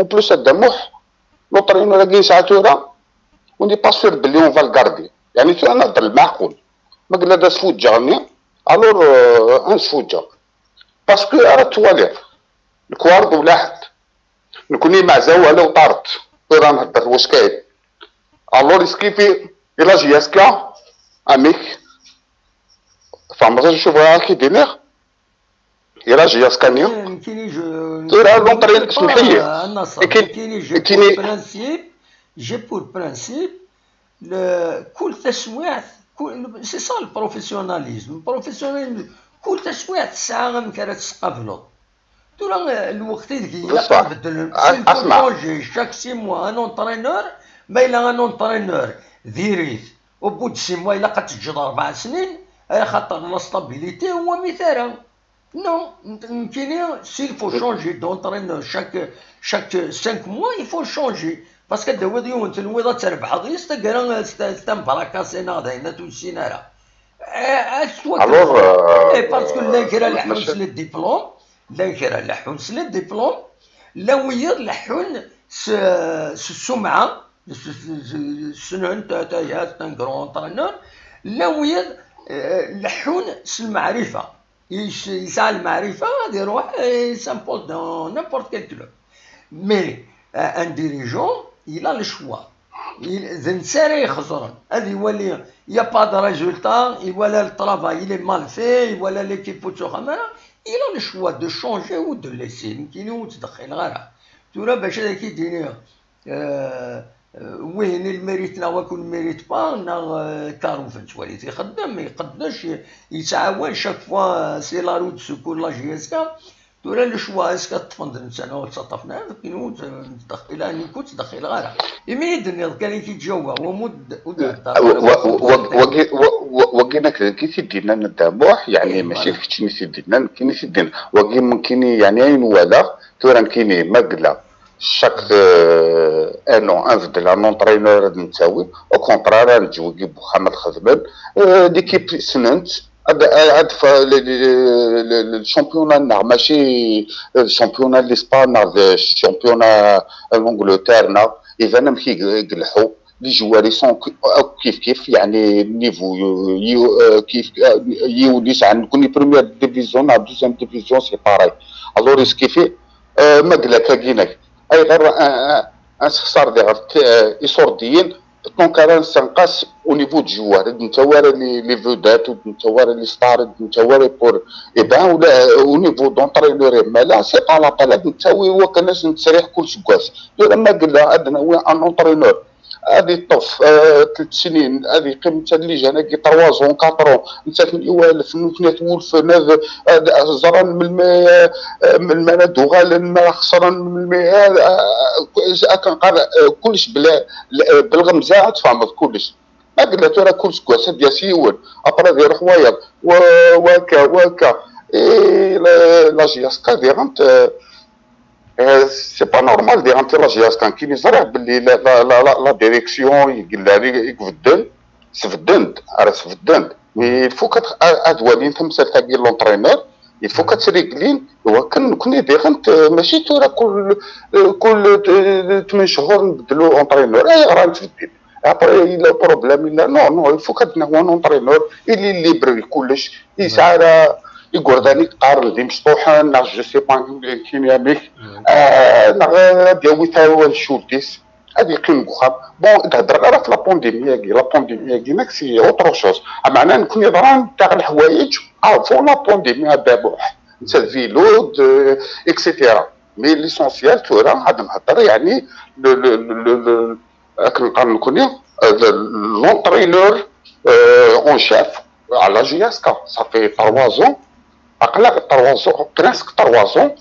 En plus, a Dda Muḥ, l'entraîneur-agi yesɛa tura, on n'est pas sûr belli on va le garder. Yeɛni tura nehder lmeɛqul. Ma yella d asfuǧǧeɣ-nni, alors, euh, ad nesfuǧǧeɣ. Parce que ara twaliḍ, nekk ur d ulaḥed. Nekkni maɛza wala uṭaret. Tura nhedder wac kayen. Alors, est-ce qu'il fait, il a J S K, amek? Tfehmeḍ acu bɣiɣ ad k-id-iniɣ? Il a J S K-nni. Eh, nekkini, je, tura, je ne l'entraîne, pas, semmeḥ-iyi. Euh, Nasser. Nekkini, nekkini, j'ai nekkini pour principe, j'ai pour principe, le, kul taswiɛt, kul, c'est ça le professionnalisme. Professionnalisme, kul taswiɛt tesɛa amek ara tt-tqableḍ. Tura, eh, lweqt ideg ilaq ad beddlen, s'il faut changer chaque six mois un entraîneur, ma yella un entraîneur diri-t, au bout de six mois ilaq ad teǧǧeḍ rebɛa snin, eh, axaṭer la stabilité ur wammit ara. Non, n-, nekkini, s'il faut changer d'entraîneur chaque, chaque cinq mois, il faut le changer. Parce que ad d-tawiḍ yiwen, tenwiḍ ad trebḥeḍ yis, taggara, eh, s ta-, s tambaraka-s neɣ d ayen ur t-nessin ara. Eh, ad tettwakkreḍ. Alors, euh, eh, parce que llan kra leḥḥun s les diplômes, llan kra leḥḥun s les diplômes, llan wiyiḍ leḥḥun s, s ssumɛa, s, s, s, ssnen ta-, taya, c'est un grand entraîneur, llan wiyiḍ, eh, leḥḥun s lmeɛrifa. Yes-, yesɛa lmeɛrifa, ad iruḥ, eh, il s'impose dans n'importe quel club. Mais, euh, un dirigeant, il a le choix. Il, d netta ara ixeẓren. Ad iwali, il y a pas de résultat, iwala le travail, il est mal fait, iwala l'équipe ur tettwaxdam ara, il a le choix de changer ou de laisser. Nekkini ur ttdexxileɣ ara. Tura bac ad ak-id-iniɣ, euh, euh, wihin il mérite neɣ waki ur mérite pas, neɣ, euh, Karuf nettwali-t ixeddem, iqeddec, yettɛawan chaque fois, euh, c'est la roue de secours la J S K. Tura le choix, est-ce que ad ṭṭfen d netta neɣ ur ttaṭṭafen ara, nekkini ur ttdexxileɣ, nekk ur ttdexxileɣ ara. Imi i d-tenniḍ kan i k-iǧawba, wama ur d-, ur d-heddeṛ ara. Wa-, wa-, wa-, wagi, wa-, Wagi nekk d nekk i t-id-yennan Dda Muḥ, yeɛni mačči d kečč i t-id-yennan, nekkini i t-id-yennan. Wagi nekkini, yeɛni ayen walaɣ, tura nekkini ma yella chaque euh, un an ad nbeddel un entraîneur ad nettawi, au contraire ad neǧǧ wigi n wexxam ad xedmen, euh, l'équipe ssnen-tt, ad, ad, ad fa- le, le, le, le, le championnat-nneɣ mačči euh, championnat n l'Espagne neɣ d championnat n l'Angleterre neɣ iban amek i i ileḥḥu. Les joueurs ils sont akk kif kif, yeɛni niveau euh, yiw- euh, kif euh, yiwen yesɛa nekkni première division neɣ deuxième division c'est pareil. Alors est-ce que fait euh, ma yella kagina ayɣer euh, euh, ad nessexṣar diɣ euh, iṣurdiyen, donc ara nessenqas au niveau du joueur, ur d-nettawi ara les les vedettes, ur d-nettawi ara les stars, ur d-nettawi ara pour, eh ben, ula, au niveau d'entraîneur, mais là c'est pas la peine ad nettawi wakken ad nettserriḥ kul seggas. Tura ma yella ad nawi un entraîneur ad yeṭṭef euh, tlet snin, ad yeqqim netta d les jeunes-agi trois ans, quatre ans, netta ten-iwalef, nutni twulfen, ad, ad ẓran melmi, euh, melmi ara d-uɣalen, ma xesren, melmi, euh, euh, akken qqar, euh, kullec bla, l- euh, belɣemza ad tfehmeḍ kullec. Ma yella tura kul seggas ad d-yas yiwen, après ad iruḥ wayeḍ, wa- wakka, wakka. Et la, la J S K diɣen, euh, Euh, c'est pas normal, diɣen ti la J S K nekkini ẓriɣ belli la, la, la, la, la direction i yellan i i ibedden, sbedden-d, ara sbedden-d. Mais il faut que ad, ad walin tamsalt-agi n l'entraîneur, il faut que ad tt-réglin, iwakken nekkni diɣen t- mačči tura kul, euh, kul euh, tmen chehur nbeddlu entraîneur, ayɣer ad nettbeddil? Après, il a problème, il a, non, non, il faut que ad nawi un entraîneur, il est libre, kullec, yesɛa ara igerdan i yeqqaren d imecṭuḥen, neɣ je sais pas, nekkini amek, euh, neɣ ad yawi tawacult-is, ad yeqqim deg uxxam. Bon, ur d-heddreɣ ara ɣef la pandémie-agi, la pandémie-agi, nekk c'est autre chose. Ameɛna nekkni ḍran-aɣ leḥwayeǧ avant la pandémie, a Dda Muḥ. Netta d vélo, d, et cetera. Mais l'essentiel, tura, ad nhedder, yeɛni, le, le, le, le, le, akken qqaren nekkni, euh, le- l'entraîneur euh, en chef à la J S K. Ça fait trois ans, aql-aɣ trois ans, presque trois ans,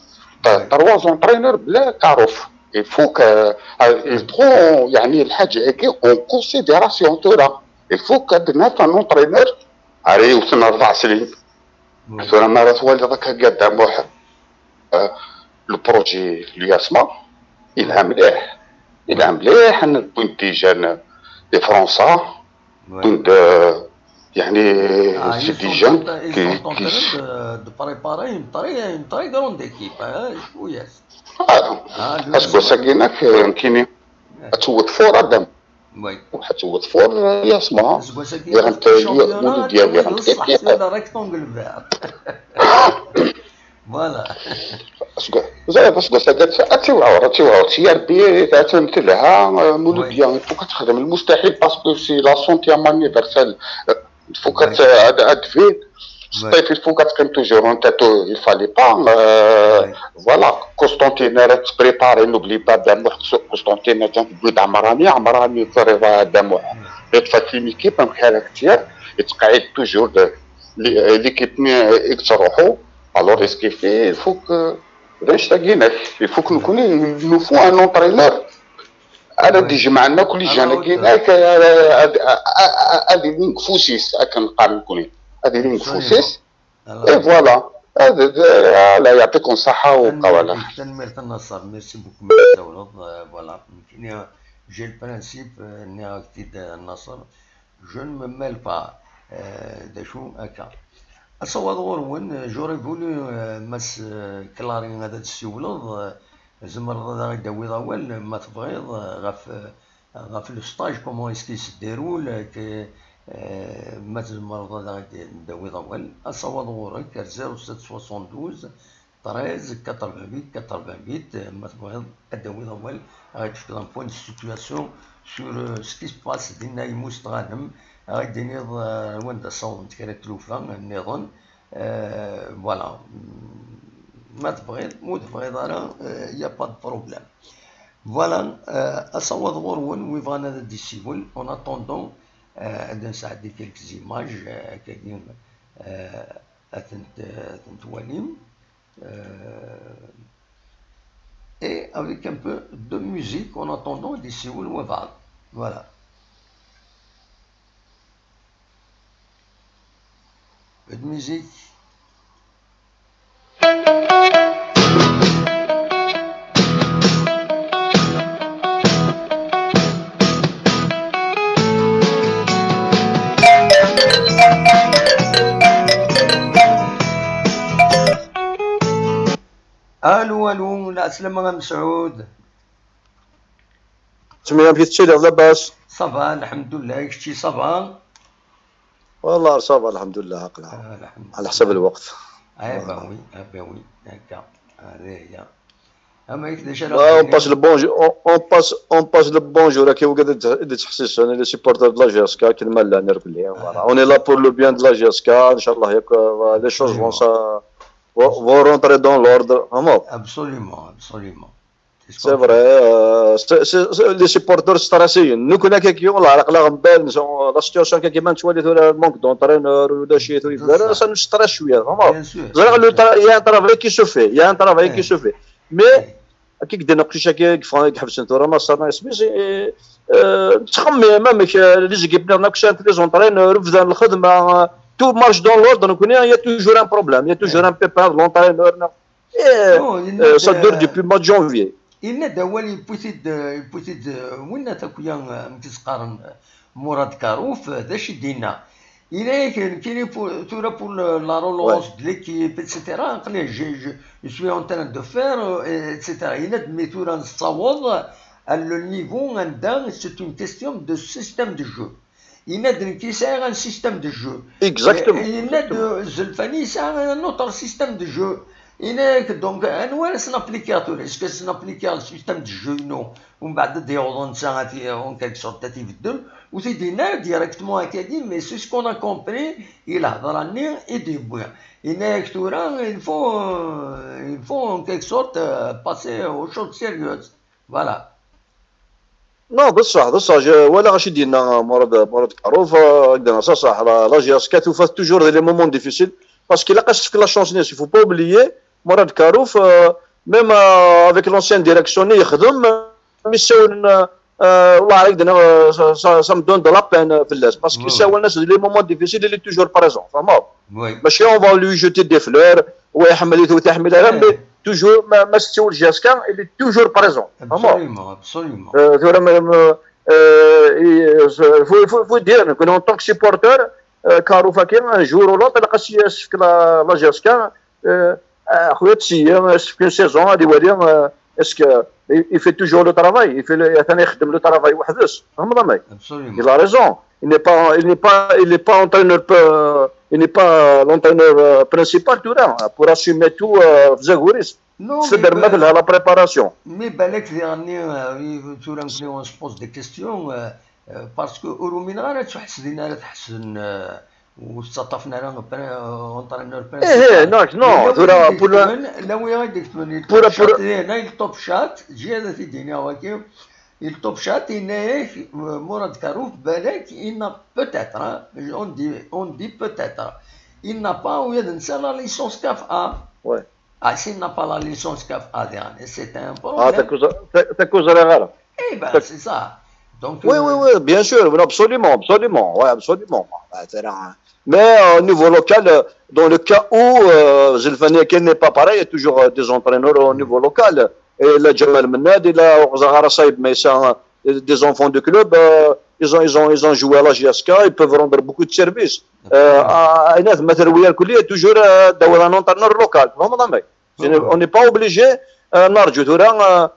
t- trois entraîneurs بلا كاروف. Il faut que euh, ils prend, يعني, الحاجة هيك en considération tura. Il faut que ad naf un entraîneur ara yewten أربع سنين. Tura ma ara twaliḍ akka قدام واحد euh, le projet l'USMA, yelha mliḥ, yelha mliḥ, wwin-d des jeunes de França, wwin-d euh, يعني c'est des jeunes qui, qui de, de préparer une très, une très grande équipe, hein, oui. Aseggas-agi-inek nekkini ad tewwet fur Adam. Waḥed tewwet fur l'USMA. Diɣen Mouloudia diɣen kif kif. Voilà. Ẓriɣ aseggas-agi ad tiwɛer, ad tiwɛer. T R B atan telha, Mouloudia il faut ad texdem lmustaḥil parce que c'est la centième anniversaire. Il faut ad ad tfid. Sṭif, il faut ad teqqim toujours en tête, il fallait pas. Euh, voilà, Constantine ara tettprépari, n'oublie pas Dda Muḥ, Constantine atan tewwi-d Ɛemrani, Ɛemrani teẓriḍ a Dda Muḥ. Yeṭṭef-ak une équipe amek ara k-tt-yerr, yettqeɛɛid toujours l'équipe-nni i yettruḥu. Alors est-ce qu'il fait, il faut que d annect-agi-inek, il faut que nekkni nufu un entraîneur ara d-ijemɛen akk les jeunes-agi, ad ilin deg ufus-is, akken qqaren nekkni, ad ilin deg ufus-is. Et voilà. Allah yeɛṭikum ṣṣeḥḥa u qawala. Tanemmirt a Naṣer, merci beaucoup mi d-tsawleḍ. Voilà, nekkini j'ai le principe, nniɣ-ak-t-id a Naṣer, je ne me mêle pas d acu akka. Asawaḍ ɣur-wen, j'aurais voulu Mass Clary ad d-tessiwleḍ, tzemreḍ ad aɣ-d-tawiḍ awal ma tebɣiḍ ɣef ɣef le stage, comment est-ce qu'il se déroule, que ma tzemreḍ ad aɣ-d-tawiḍ awal. Asawaḍ ɣur-k ar zéro sept soixante-douze treize quatre-vingt-huit quatre-vingt-huit, ma tebɣiḍ ad d-tawiḍ awal, ad aɣ-d-tefkeḍ un point de situation sur ce qui se passe dinna i Mustɣanem, ad aɣ-d-tiniḍ wanda ssawḍent kra n tlufa nniḍen. Voilà, ma tebɣiḍ, ma ur tebɣiḍ ara, il y a pas de problème. Voilà, asawaḍ ɣur-wen wi bɣan ad d-issiwel. En attendant, ad d-nesɛeddi quelques images, akkagi ad tent-twalim. Et avec un peu de musique, en attendant ad d-issiwel wabɛaḍ. Voilà. Musique. Allô, allô, la, السلام عليكم مسعود. تسمية في تشيلي لاباس؟ صافا الحمد لله، كشتي صافا؟ والله صافا الحمد لله، هاكلا. آه، الحمد على حسب لله. الوقت. اي با وي، اي با وي، هكا. هذه هي. اما ياك ديجا اون باس لو بونجور، اون باس اون باس لو بونجور كي وقت اللي تحسس انا لي سيبورتور دو لا جي اس كا كلمه لا نرك ليها. Voilà, on est là pour le bien de la G S K, ان شاء الله ياك les choses vont ça vont rentrer dans l'ordre, فهمت؟ Absolument, absolument. C'est vrai, euh, c'est- c'est- c'est- les supporters stressés. نكون هكاك يوم الله على قلا غنبال، la situation كيما تولي ثورة, manque d'entraîneur ولا شيء ثورة يبدا, ça nous stresse شوية, فهمت؟ Bien sûr. زعما le tra- il y a un travail qui se fait, il y a un travail qui se fait. Mais كي قد نقش كي كيف حبسن ثورة ما صارنا اسمي سي تخمم مامك les équipes ناكشانت les entraîneurs بدا الخدمة, tout marche dans l'ordre, نكون il y a toujours un problème, il y a toujours un pépin, l'entraîneur. Ça dure depuis mois de janvier. Yenna-d awal, yewwi-t-id, yewwi-t-id winna takuya, amek i s-qqaren, Murad Karouf, d acu i d-yenna? Yenna-yak nekkini tura pour la relance de l'équipe, et cetera, aql-i je suis en train de faire, et cetera. Yenna-d mi tura nessaweḍ à le niveau anda c'est une question de système de jeu. Yenna-d nekk sɛiɣ un système de jeu. Exactement. Yenna-d Zelfani yesɛa un autre système de jeu. Yenna-yak donc anwa ara s-naplikiɣ tura? Est-ce que s-naplikiɣ le système de jeu-inu, umbeɛd ad d-yaweḍ netta en quelque sorte ad t-ibeddel? Ur t-id-yenna ara directement akkagi, mais c'est ce qu'on a compris i lehḍra-nni i d-yewwi. Yenna-yak tura il faut, il faut en quelque sorte passer aux choses sérieuses. Voilà. Non, بصح بصح je ولا غاشي دينا مراد مراد كاروف, هكذا صح صح. La G S K توفات toujours les moments difficiles parce que لا قاش تفك la chance ناس, il faut pas oublier مراد كاروف, même avec l'ancienne direction اللي يخدم, mais يساول, والله عليك دينا, ça me donne de la peine في الناس parce que يساول الناس les moments difficiles, il est toujours présent, فهمت؟ ماشي on va lui jeter des fleurs ويحمل وتحمل, mais toujours ما ما ستسول G S K, il est toujours présent, فهمت؟ Absolument, absolument. ثورة il faut il faut il faut dire que en tant que supporter, كاروف كي un jour ou l'autre خاص يسفك la G S K, خويا تسيا يسفك une saison هذه ولي, est-ce que il fait toujours le travail, il fait ثاني يخدم le travail وحدس, فهمت؟ Il a raison. Il n'est pas, il n'est pas, il n'est pas entraîneur, il n'est pas l'entraîneur principal tura pour assumer tout في زاكوريس. تدر مثلها la préparation. Mais بالك ديغني tura نكوني on se pose des questions, parce que ur umineɣ ara ttwaḥesden ara tḥesden, ur tettaṭṭafen ara entraîneur principal. ايه non non tura لا وي غادي يكتبون pour pour هنا top chat, جي هذا تيديني هواكي. Il top chat, il n'est, Mourad Karouf, بالك, il n'a peut-être, hein, on dit, on dit peut-être, il n'a pas, ويا ننسى, la licence كاف A. Ouais. Ah, s'il n'a pas la licence كاف A, c'est un Ah, problème. T'as causé, t'as causé la rara. Eh ben, c'est ça. Donc, Oui, oui, oui, bien sûr, absolument, absolument, ouais, absolument. Mais au niveau local, dans le cas où Zelfani n'est pas pareil, il y a toujours des entraîneurs au niveau local. Et la Jamal Mennad, il a Zahara Saïd, mais c'est des enfants de club, ils ont, ils ont, ils ont joué à la G S K, ils peuvent rendre beaucoup de services. Aïnat Materwiya, il y a toujours un entraîneur local. On n'est pas obligé, نرجو ثورة,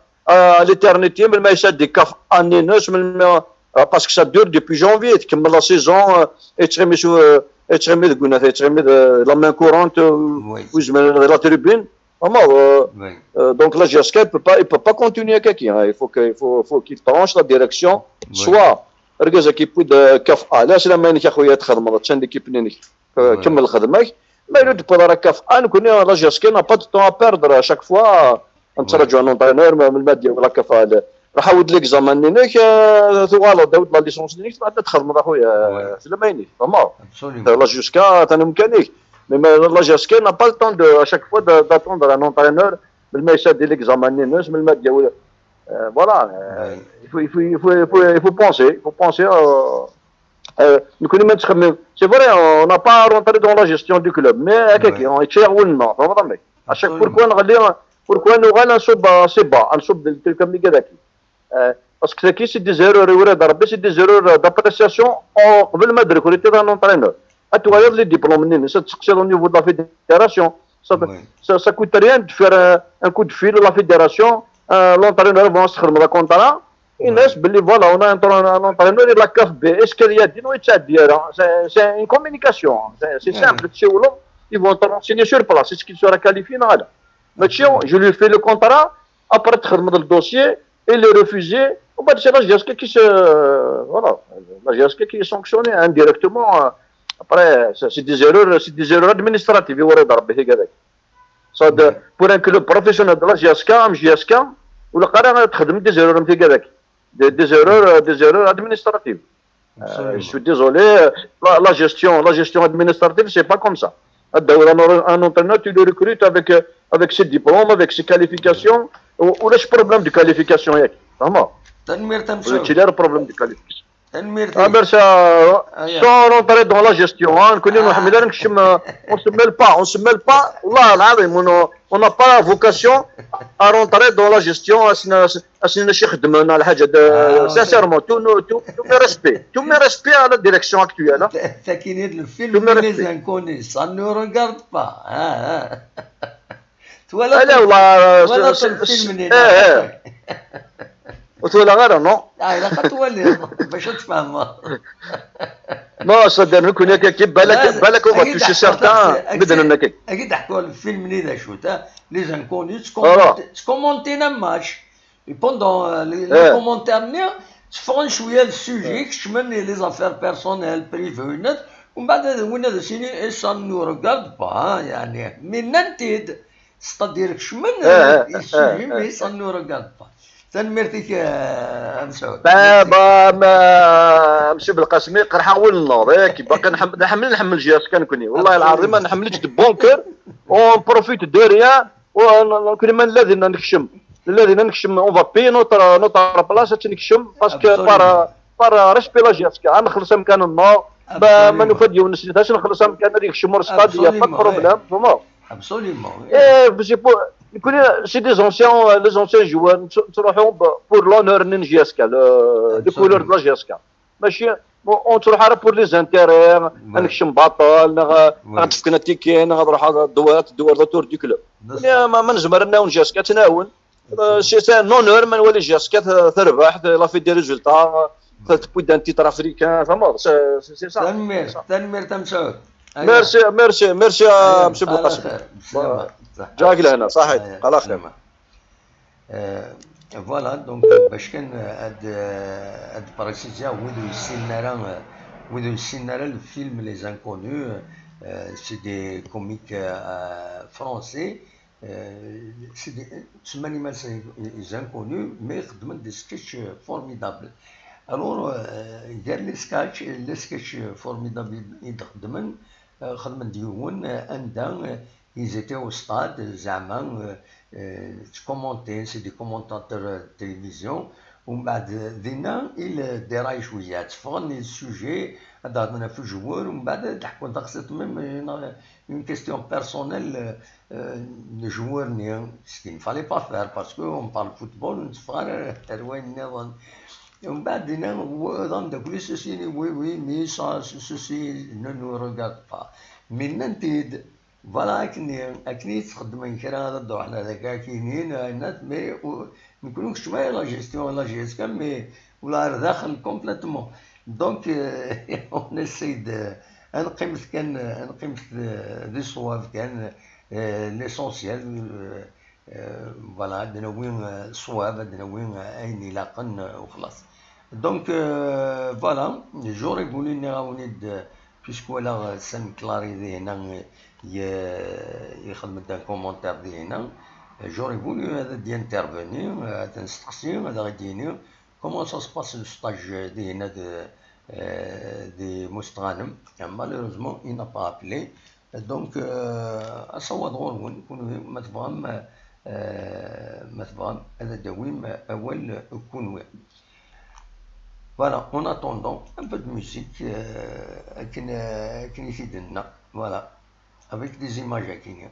l'éternité, mais ça, des كاف A, parce que ça dure depuis janvier, comme la saison, et très mis, et très mis de Gunat, et très mis de la main courante, où je mets la tribune. Donc la G S K, il peut pas, il peut pas continuer quelqu'un. Il faut que, il faut, faut qu'il tranche la direction. Soit, regarde qui peut de كاف A, là, c'est la main qui a خدمة, c'est l'équipe نينك. كمل خدمك. ما يرد بو راك كاف A, نكون la G S K n'a pas de temps à perdre, à chaque fois نتراجعوا un entraîneur من المادية ولا كاف A. راح عاود l'examen نينك, تغالط عاود la licence نينك, بعد تخدم اخويا في الميني, فهمت؟ La G S K ثاني مكانيك. Mais la G S K n'a pas le temps de, à chaque fois, d'attendre un entraîneur, mais ça dit l'examen نينك من المادية. Voilà, il faut, il faut, il faut, il faut penser, il faut penser à Euh, nekkni ma nettxemmim, c'est vrai, on n'a pas rentré dans la gestion du club, mais akkagi, ouais, yečča-yaɣ wul-nneɣ, tfehmeḍ amek? À chaque, absolument, pourquoi nɣelli, pourquoi nuɣal à ce bas, à ce bas, à ce bas, euh, parce que tagi, c'est des erreurs, i wrad Rebbi, c'est des erreurs d'appréciation, en, qbel ma d-recruter un entraîneur. Ad twaliḍ les diplômes-nni-ines, ad teqsiḍ au niveau de la fédération. Ça, ouais, ça, ça coûte rien de faire un, un coup de fil à la fédération, euh, l'entraîneur va se contrat. Ini-as belli, voilà, on a un, un entraîneur, il a K F B. Est-ce qu'il y a des noms? C'est, c'est une communication. C'est, c'est simple. Ils vont te renseigner sur place. Est-ce qu'il sera qualifié? Non, non. Mais tu, je lui fais le contrat. Après, tu regardes le dossier, il est refusé. On va dire c'est la G S K qui se, voilà, la G S K qui est sanctionnée indirectement. Après, c'est des erreurs, c'est des erreurs administratives. Ça, de, pour un club professionnel de la G S K, un G S K, ou le carré, des erreurs, des, des erreurs, des erreurs administratives. Euh, je suis désolé, euh, la, la gestion, la gestion administrative, c'est pas comme ça. Un, un entraîneur, tu le recrutes avec, euh, avec ses diplômes, avec ses qualifications. Ou, ou le problème de qualification, vraiment. Tu as le problème de qualification. Ah, merci, euh, sans rentrer dans la gestion, hein, on ne se mêle pas, on se mêle pas. Là, là, on n'a pas vocation à rentrer dans la gestion. Ass-n ass-n ad xedmen lḥaǧa d, sincèrement, tous nos, tous, tous mes respects. Tous mes respects à la direction actuelle, hein. Tous mes respects. Ça ne nous regarde pas. Twalaḍ, ala, wallah, twalaḍ lfilm-nni, eh, eh. Ur twalaḍ ara, non? Ah, ilaq ad twaliḍ, bac ad tfehmeḍ. Non, c'est-à-dire, nekkni akka, balak, balak, on va toucher certains, medden akka. Ad k-id-ḥkuɣ lfilm-nni d acu-t, ah, Les Inconnus, ttkumuntin am match. Et pendant, euh, les, les commentaires-nni, tteffɣen cwiya d sujet, kecmen les affaires personnelles, privées, u mbeɛd ad, win ad as-yini, et ça ne nous regarde pas, hein, yeɛni, mais nnan-t-id, c'est-à-dire kecmen, euh, les sujets, mais ça ne nous regarde pas. Tanemmirt-ik, euh, a Msaud. Ba, ba, ma, Msib Lqasmi, qerḥeɣ wul-nneɣ, yak, baqi nḥem-, nḥemmel, nḥemmel G S K nekkni. Wallahi lɛaḍim, ma nḥemmel-itt de bon cœur, on profite de rien, Nekkni ma nella dinna nekcem, nella dinna nekcem, on va payer notre, notre place, ad tt-nekcem, parce que par, par respect la G S K, ad nxelleṣ amkan-nneɣ, ma, ma nufa-d yiwen n snat, ad nxelleṣ amkan, ad yekcem ur stade, il y a pas de problème, vraiment. Absolument, oui. Et c'est pour, nekkni, c'est des anciens, les anciens joueurs, nettruḥu pour l'honneur n G S K, le, les couleurs de la G S K. Mačči, ur nettruḥ ara pour les intérêts, ad nekcem baṭel, neɣ ad d-fken atiki, neɣ ad ruḥeɣ ad dewwer, ad dewwer autour du club. Ma, ma nezmer ad nɛawen G S K, ad tt-nɛawen. Euh, c'est, c'est un honneur ma nwali G S K terbeḥ, elle a fait des résultats, tewwi-d un titre africain, tfehmeḍ, c'est, c'est ça. Tanemmirt, tanemmirt a Msaud. Merci, merci, merci à monsieur Belqasem. Ǧǧiɣ-ak lehna, ṣaḥit, ala xir. Euh, voilà, donc, euh, bac kan, euh, ad, euh, ad préciser, wid ur yessinen ara, euh, wid ur yessinen ara le film Les Inconnus, euh, c'est des comiques, euh, français, euh, c'est des, ttsemman iman-nsen Les Inconnus, mais xeddmen des sketchs formidables. Alors, euh, gar les sketchs, les sketchs formidables i d-xeddmen, euh, xedmen-d yiwen, euh, anda, euh, ils étaient au stade, zeɛma, euh, euh, ttkumuntin, c'est des commentateurs, euh, de télévision. Umbeɛd, euh, dinna, il, euh, déraille cwiya, tteffɣen les sujets, ad d-hedren ɣef joueur, umbeɛd ad d-ḥkun taxsayt, même une, une question personnelle, euh, euh, de joueur-nni, ce qu'il ne fallait pas faire, parce que on parle football, ur netteffeɣ ara ar wayen nniḍen. Umbeɛd dinna, w-, d ameddakel-is, as-yini, oui, oui, mais ça, ce, ceci ne nous regarde pas. Mais nnan-t-id, Voilà, akken, akken i ttxeddmen kra, ad d-ruḥen ar daki, ad k-inin, ayen-at, mais u-, nekkni ur keččem ara la gestion, la G S K, mais ula ar daxel complètement. Donc, euh, on essaye de, ad neqqimet kan, ad neqqimet d, di ṣṣwab kan, euh, l'essentiel, euh, euh, voilà, ad d-nawi, euh, ṣṣwab, ad d-nawi, euh, ayen ilaqen, euh, u xlaṣ. Donc, euh, voilà, j'aurais voulu nniɣ-awen-id, euh, puisque walaɣ, euh, Sam Clary dihna, euh, ye-, ixdem-d un commentaire dihna, euh, j'aurais voulu ad d-intervenir, euh, ad nesteqsi, ad aɣ-d-yini comment ça se passe le stage, euh, dihna de, euh, de Mustɣanem. Euh, malheureusement, il n'a pas appelé. Donc, euh, asawaḍ ɣur-wen, kunwi, ma tebɣam, euh, ma tebɣam ad d-tawim awal, kunwi. Voilà, en attendant, un peu de musique, euh, akken, euh, akken i t-id-nenna. Voilà, avec des images akkin.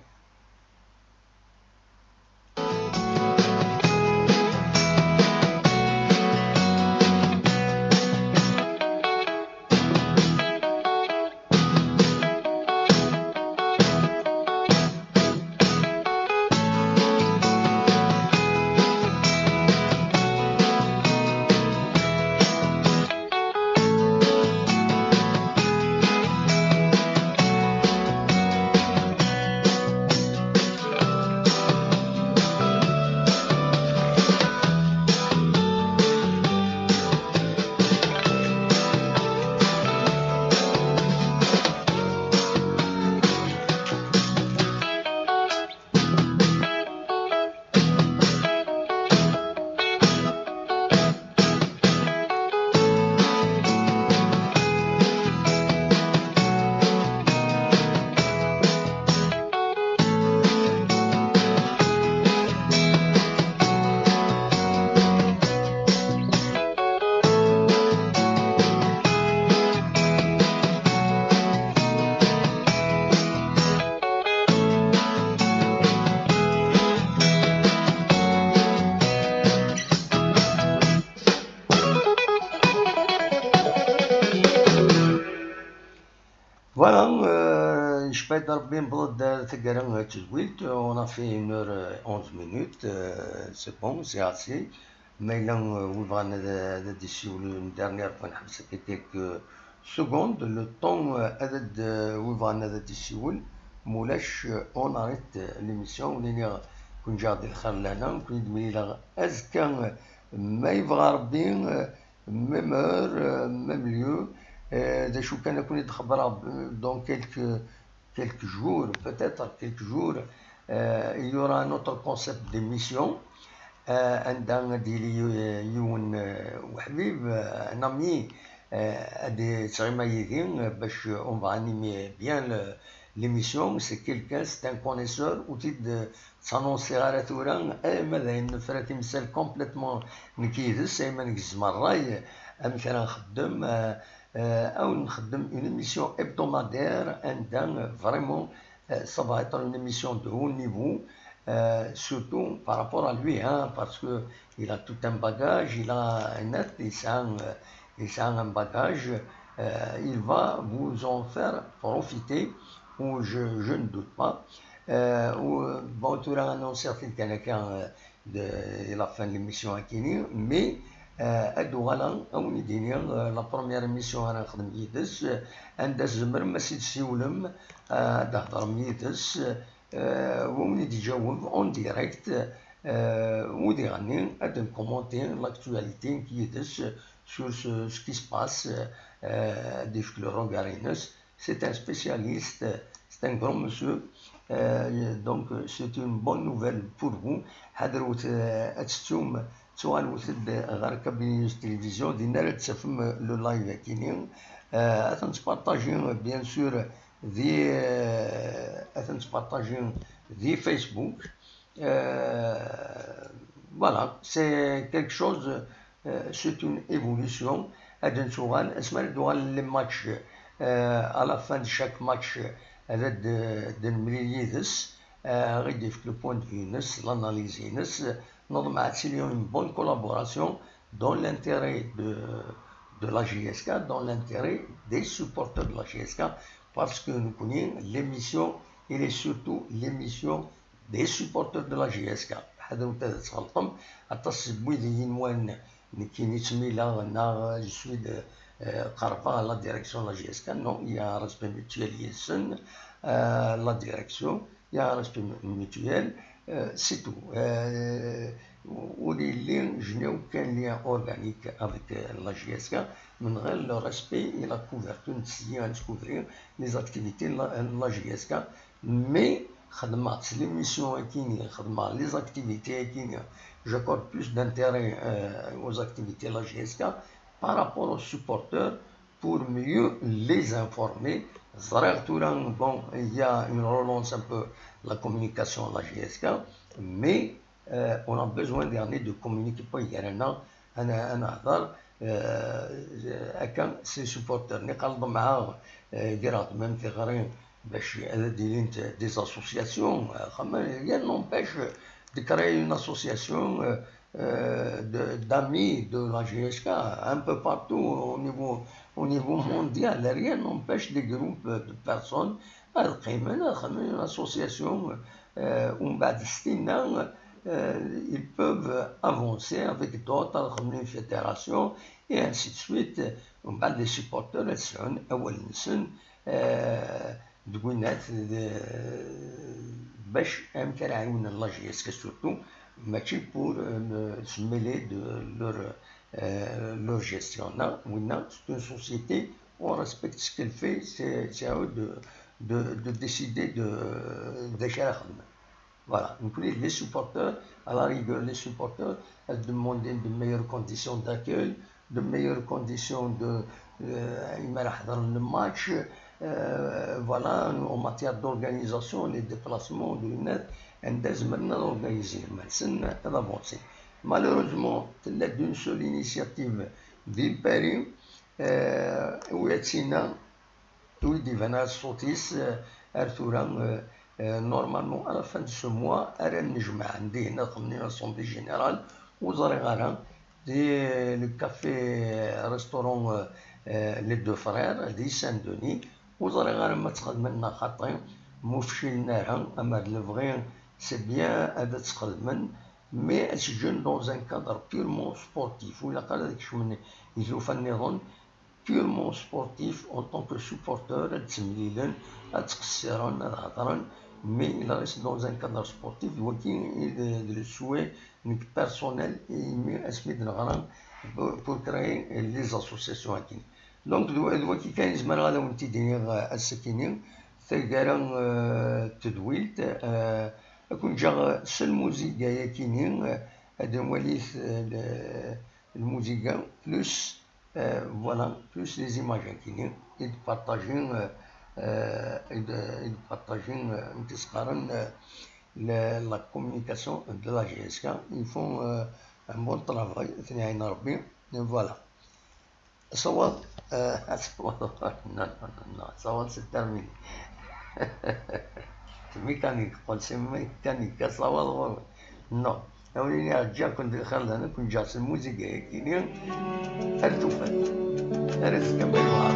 Voilà, euh, ncba-d Rebbi, newweḍ-d ar taggara n tedwilt, on a fait une heure, euh, onze minutes, euh, c'est bon, c'est assez. Ma yella, euh, wi bɣan ad, ad d-issiwel une dernière fois, nḥebs akka quelques secondes, le temps, euh, ad d-, wi bɣan ad d-issiwel, mulac, euh, on arrête, euh, l'émission, ur nini kun ǧǧiɣ di lxir lehna, kun id-mlileɣ azekka, euh, ma yebɣa Rebbi, euh, même heure, euh, même lieu. Euh, d acu kan, ad ken-id-xebbreɣ, euh, dans quelques, quelques jours, peut-être quelques jours, euh, il y aura un autre concept d'émission. Euh, anda ad yili, euh, yiwen, euh, uḥbib, euh, un ami, euh, ad yettɣima yid-i, euh, bac on va animer bien le, l'émission. C'est quelqu'un, c'est un connaisseur, ur t-id-, ttannonsiɣ ara tura, eh, ma d ayen nefra timsal complètement nekk yid-s, eh, ma negzem ṛṛay, amek ara nxeddem, eh, eh, aw nxeddem une émission hebdomadaire, anda, eh, vraiment, eh, ça va être une émission de haut niveau, eh, surtout par rapport à lui, hein, parce que il a tout un bagage, il a un net, il a un, eh, il a un bagage, eh, il va vous en faire profiter, ou je, je ne doute pas. Euh, u, bon, tura annonciɣ-t-id kan akka, euh, de la fin de l'émission akini, mais, euh, ad uɣaleɣ ad wen-id-iniɣ, euh, la première émission ara nexdem yid-s, euh, anda tzemrem ad s-id-siwlem, euh, ad d-hedrem yid-s, euh, wa wen-id-iǧaweb en direct, euh, u diɣenni ad nkumunti l'actualité yid-s sur ce, ce qui se passe, euh, ad d-ifk le regard-ines. C'est un spécialiste, c'est un grand monsieur. Euh, donc, c'est une bonne nouvelle pour vous. Ḥadret, euh, ad tettum, tuɣalem-d ɣer Kabyle News Télévision, dinna ara d-tafem le live akini. Euh, ad ten-tpartaji, bien sûr, di, euh, ad ten-tpartaji di Facebook. Euh, voilà, c'est quelque chose, euh, c'est une évolution. Ad nettuɣal, asmi ara d-uɣalen les matchs, euh, à la fin de chaque match, ad d-, d-nemlil yid-s, euh, ad d-yefk le point de vue-ines, l'analyse-ines, neḍmeɛ ad tili une bonne collaboration dans l'intérêt de, de la J S K, dans l'intérêt des supporters de la J S K, parce que nous connaissons l'émission, il est surtout l'émission des supporters de la J S K. Ḥadret ad tɣelṭem, aṭas n wid i yi-nwan nekkini ttmileɣ neɣ je suis de, euh, qerbeɣ la direction de la J S K. Non, il y a un respect mutuel yid-sen, euh, la direction, il y a un respect mu-, mutuel, euh, c'est tout. Euh, ur yelli, je n'ai aucun lien organique avec, euh, la J S K, من غير le respect et la couverture, ur nesli ad neskubri les activités de la, de la J S K. Mais xedmeɣ-tt l'émission akini, xedmeɣ les activités akini, j'accorde plus d'intérêt, euh, aux activités de la J S K par rapport aux supporters pour mieux les informer. Ẓriɣ tura, bon, il y a une relance un peu de la communication de la J S K, mais, euh, on a besoin de, de communiquer, pas hier, non, on a, on a, Euh, akka, s les supporters-nni qqareɣ ḍemɛeɣ, euh, greɣ-d même tiɣri bac ad d-ilint des associations, euh, xamen, rien n'empêche de créer une association, euh, euh, de, d'amis de la J S K un peu partout au niveau, au niveau mondial. Rien n'empêche des groupes de personnes ad qqimen, ad xedmen une association, euh, umbeɛd s tinna, euh, ils peuvent avancer avec d'autres, ad xedmen une fédération, et ainsi de suite. Umbeɛd les supporters ad sɛun awal-nsen, euh, deg winat, de, bac amek ara ɛiwnen la J S K surtout, mačči pour, euh, se mêler de leur, euh, leur gestion. Non, winna, c'est une société, on respecte ce qu'elle fait, c'est, c'est à eux de, de, de décider de, d acu ara xedmen. Voilà, donc les, les supporters, à la rigueur, les supporters, elles demandent de meilleures conditions d'accueil, de meilleures conditions de, euh, imi ara ḥḍren le match, euh, voilà, en matière d'organisation, les déplacements, de net, anda zemren ad organiser iman-nsen, ad avancer. Malheureusement, tella-d une seule initiative di Paris, euh, u ad tt-iniɣ, wi d-iban ara ṣṣut-is, euh, ar tura, euh, euh, normalement, à la fin de ce mois, ara nnejmaɛen dihin ad xedmen une assemblée générale, ur ẓriɣ ara, di le café, euh, restaurant, euh, euh, Les Deux Frères, di Saint-Denis, ur ẓriɣ ara ma tt-xedmen neɣ xaṭi, ma ur fcilen ara, ama d lebɣi, c'est bien ad tt-xedmen, mais ad tt-ǧǧen dans un cadre purement sportif, ur ilaq ara ad kecmen i tlufa nniḍen, purement sportif, en tant que supporter, ad ttemlilen, ad ttqessiren, ad hedren, mais il reste dans un cadre sportif, d wagi i d, d le souhait nekk personnel, imi asmi d-neɣra pour, pour créer les associations-agi. Donc, d wa-, d wagi kan i zemreɣ ad awen-t-id-iniɣ, euh, ass-akini, taggara, euh, n tedwilt, euh, ad ken-ǧǧeɣ s lmuziga-yakini, euh, ad nwalit, euh, le, lmuziga, plus, euh, voilà, plus les images-akini, i d-partager, euh, euh, i d-, i d-partager, euh, amek i s-qqaren, euh, la, la communication de la J S K. Ils font, euh, un bon travail, ad ten-iɛin Rebbi. Et voilà. Asawaḍ, euh, asawaḍ, non, non, non, non, asawaḍ, c'est terminé. C'est mécanique, qqel, c'est mécanique, asawaḍ ɣur-wen. Non. Awen-iniɣ ǧǧiɣ-ken di lxir, lehna ken-ǧǧiɣ s lmuziga-yakini, ar tufat. Ar azekka ma yebɣa.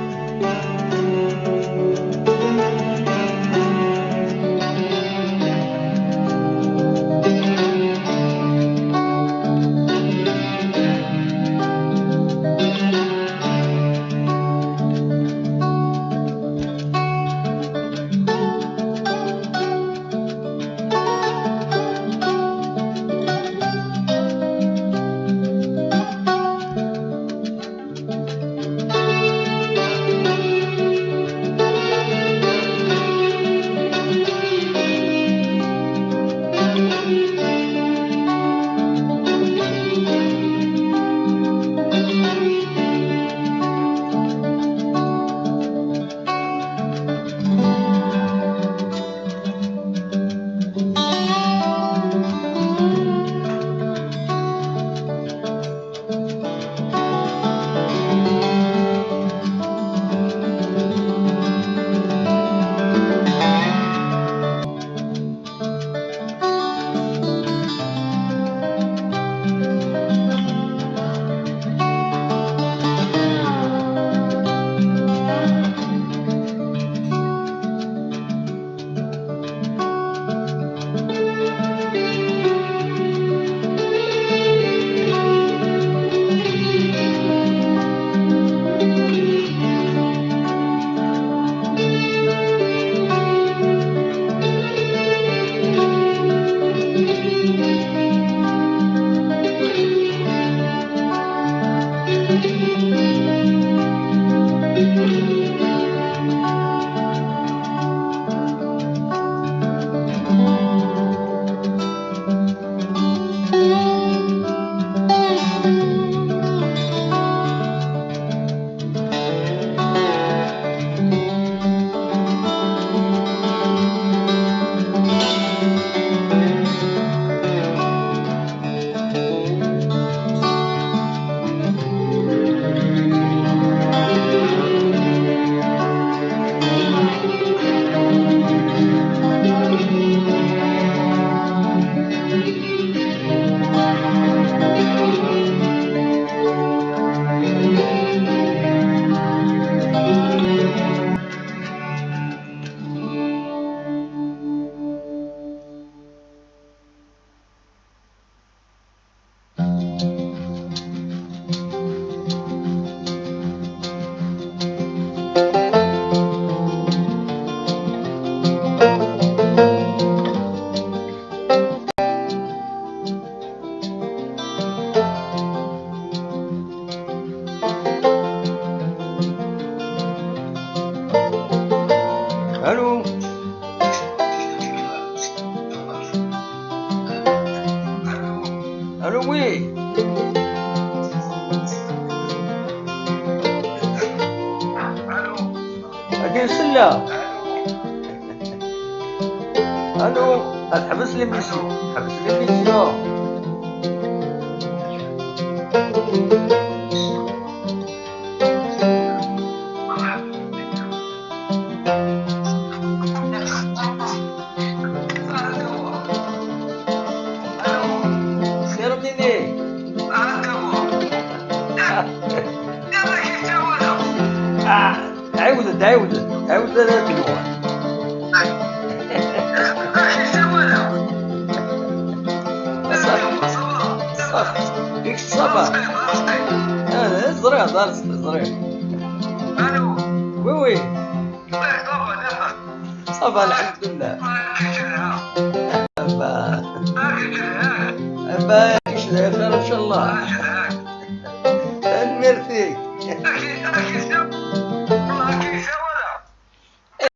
Nsella. Allô. Ad tḥebs l'émission. Tḥebs l'émission. سير مني. آه. عاود، عاود، عاود، لا تنوى. صافي، صافي. ياك صافا. آه، زرير، دار زرير. وي، وي. صافا، الحمد لله. أبا. أبا، كاش الخير إن شاء الله.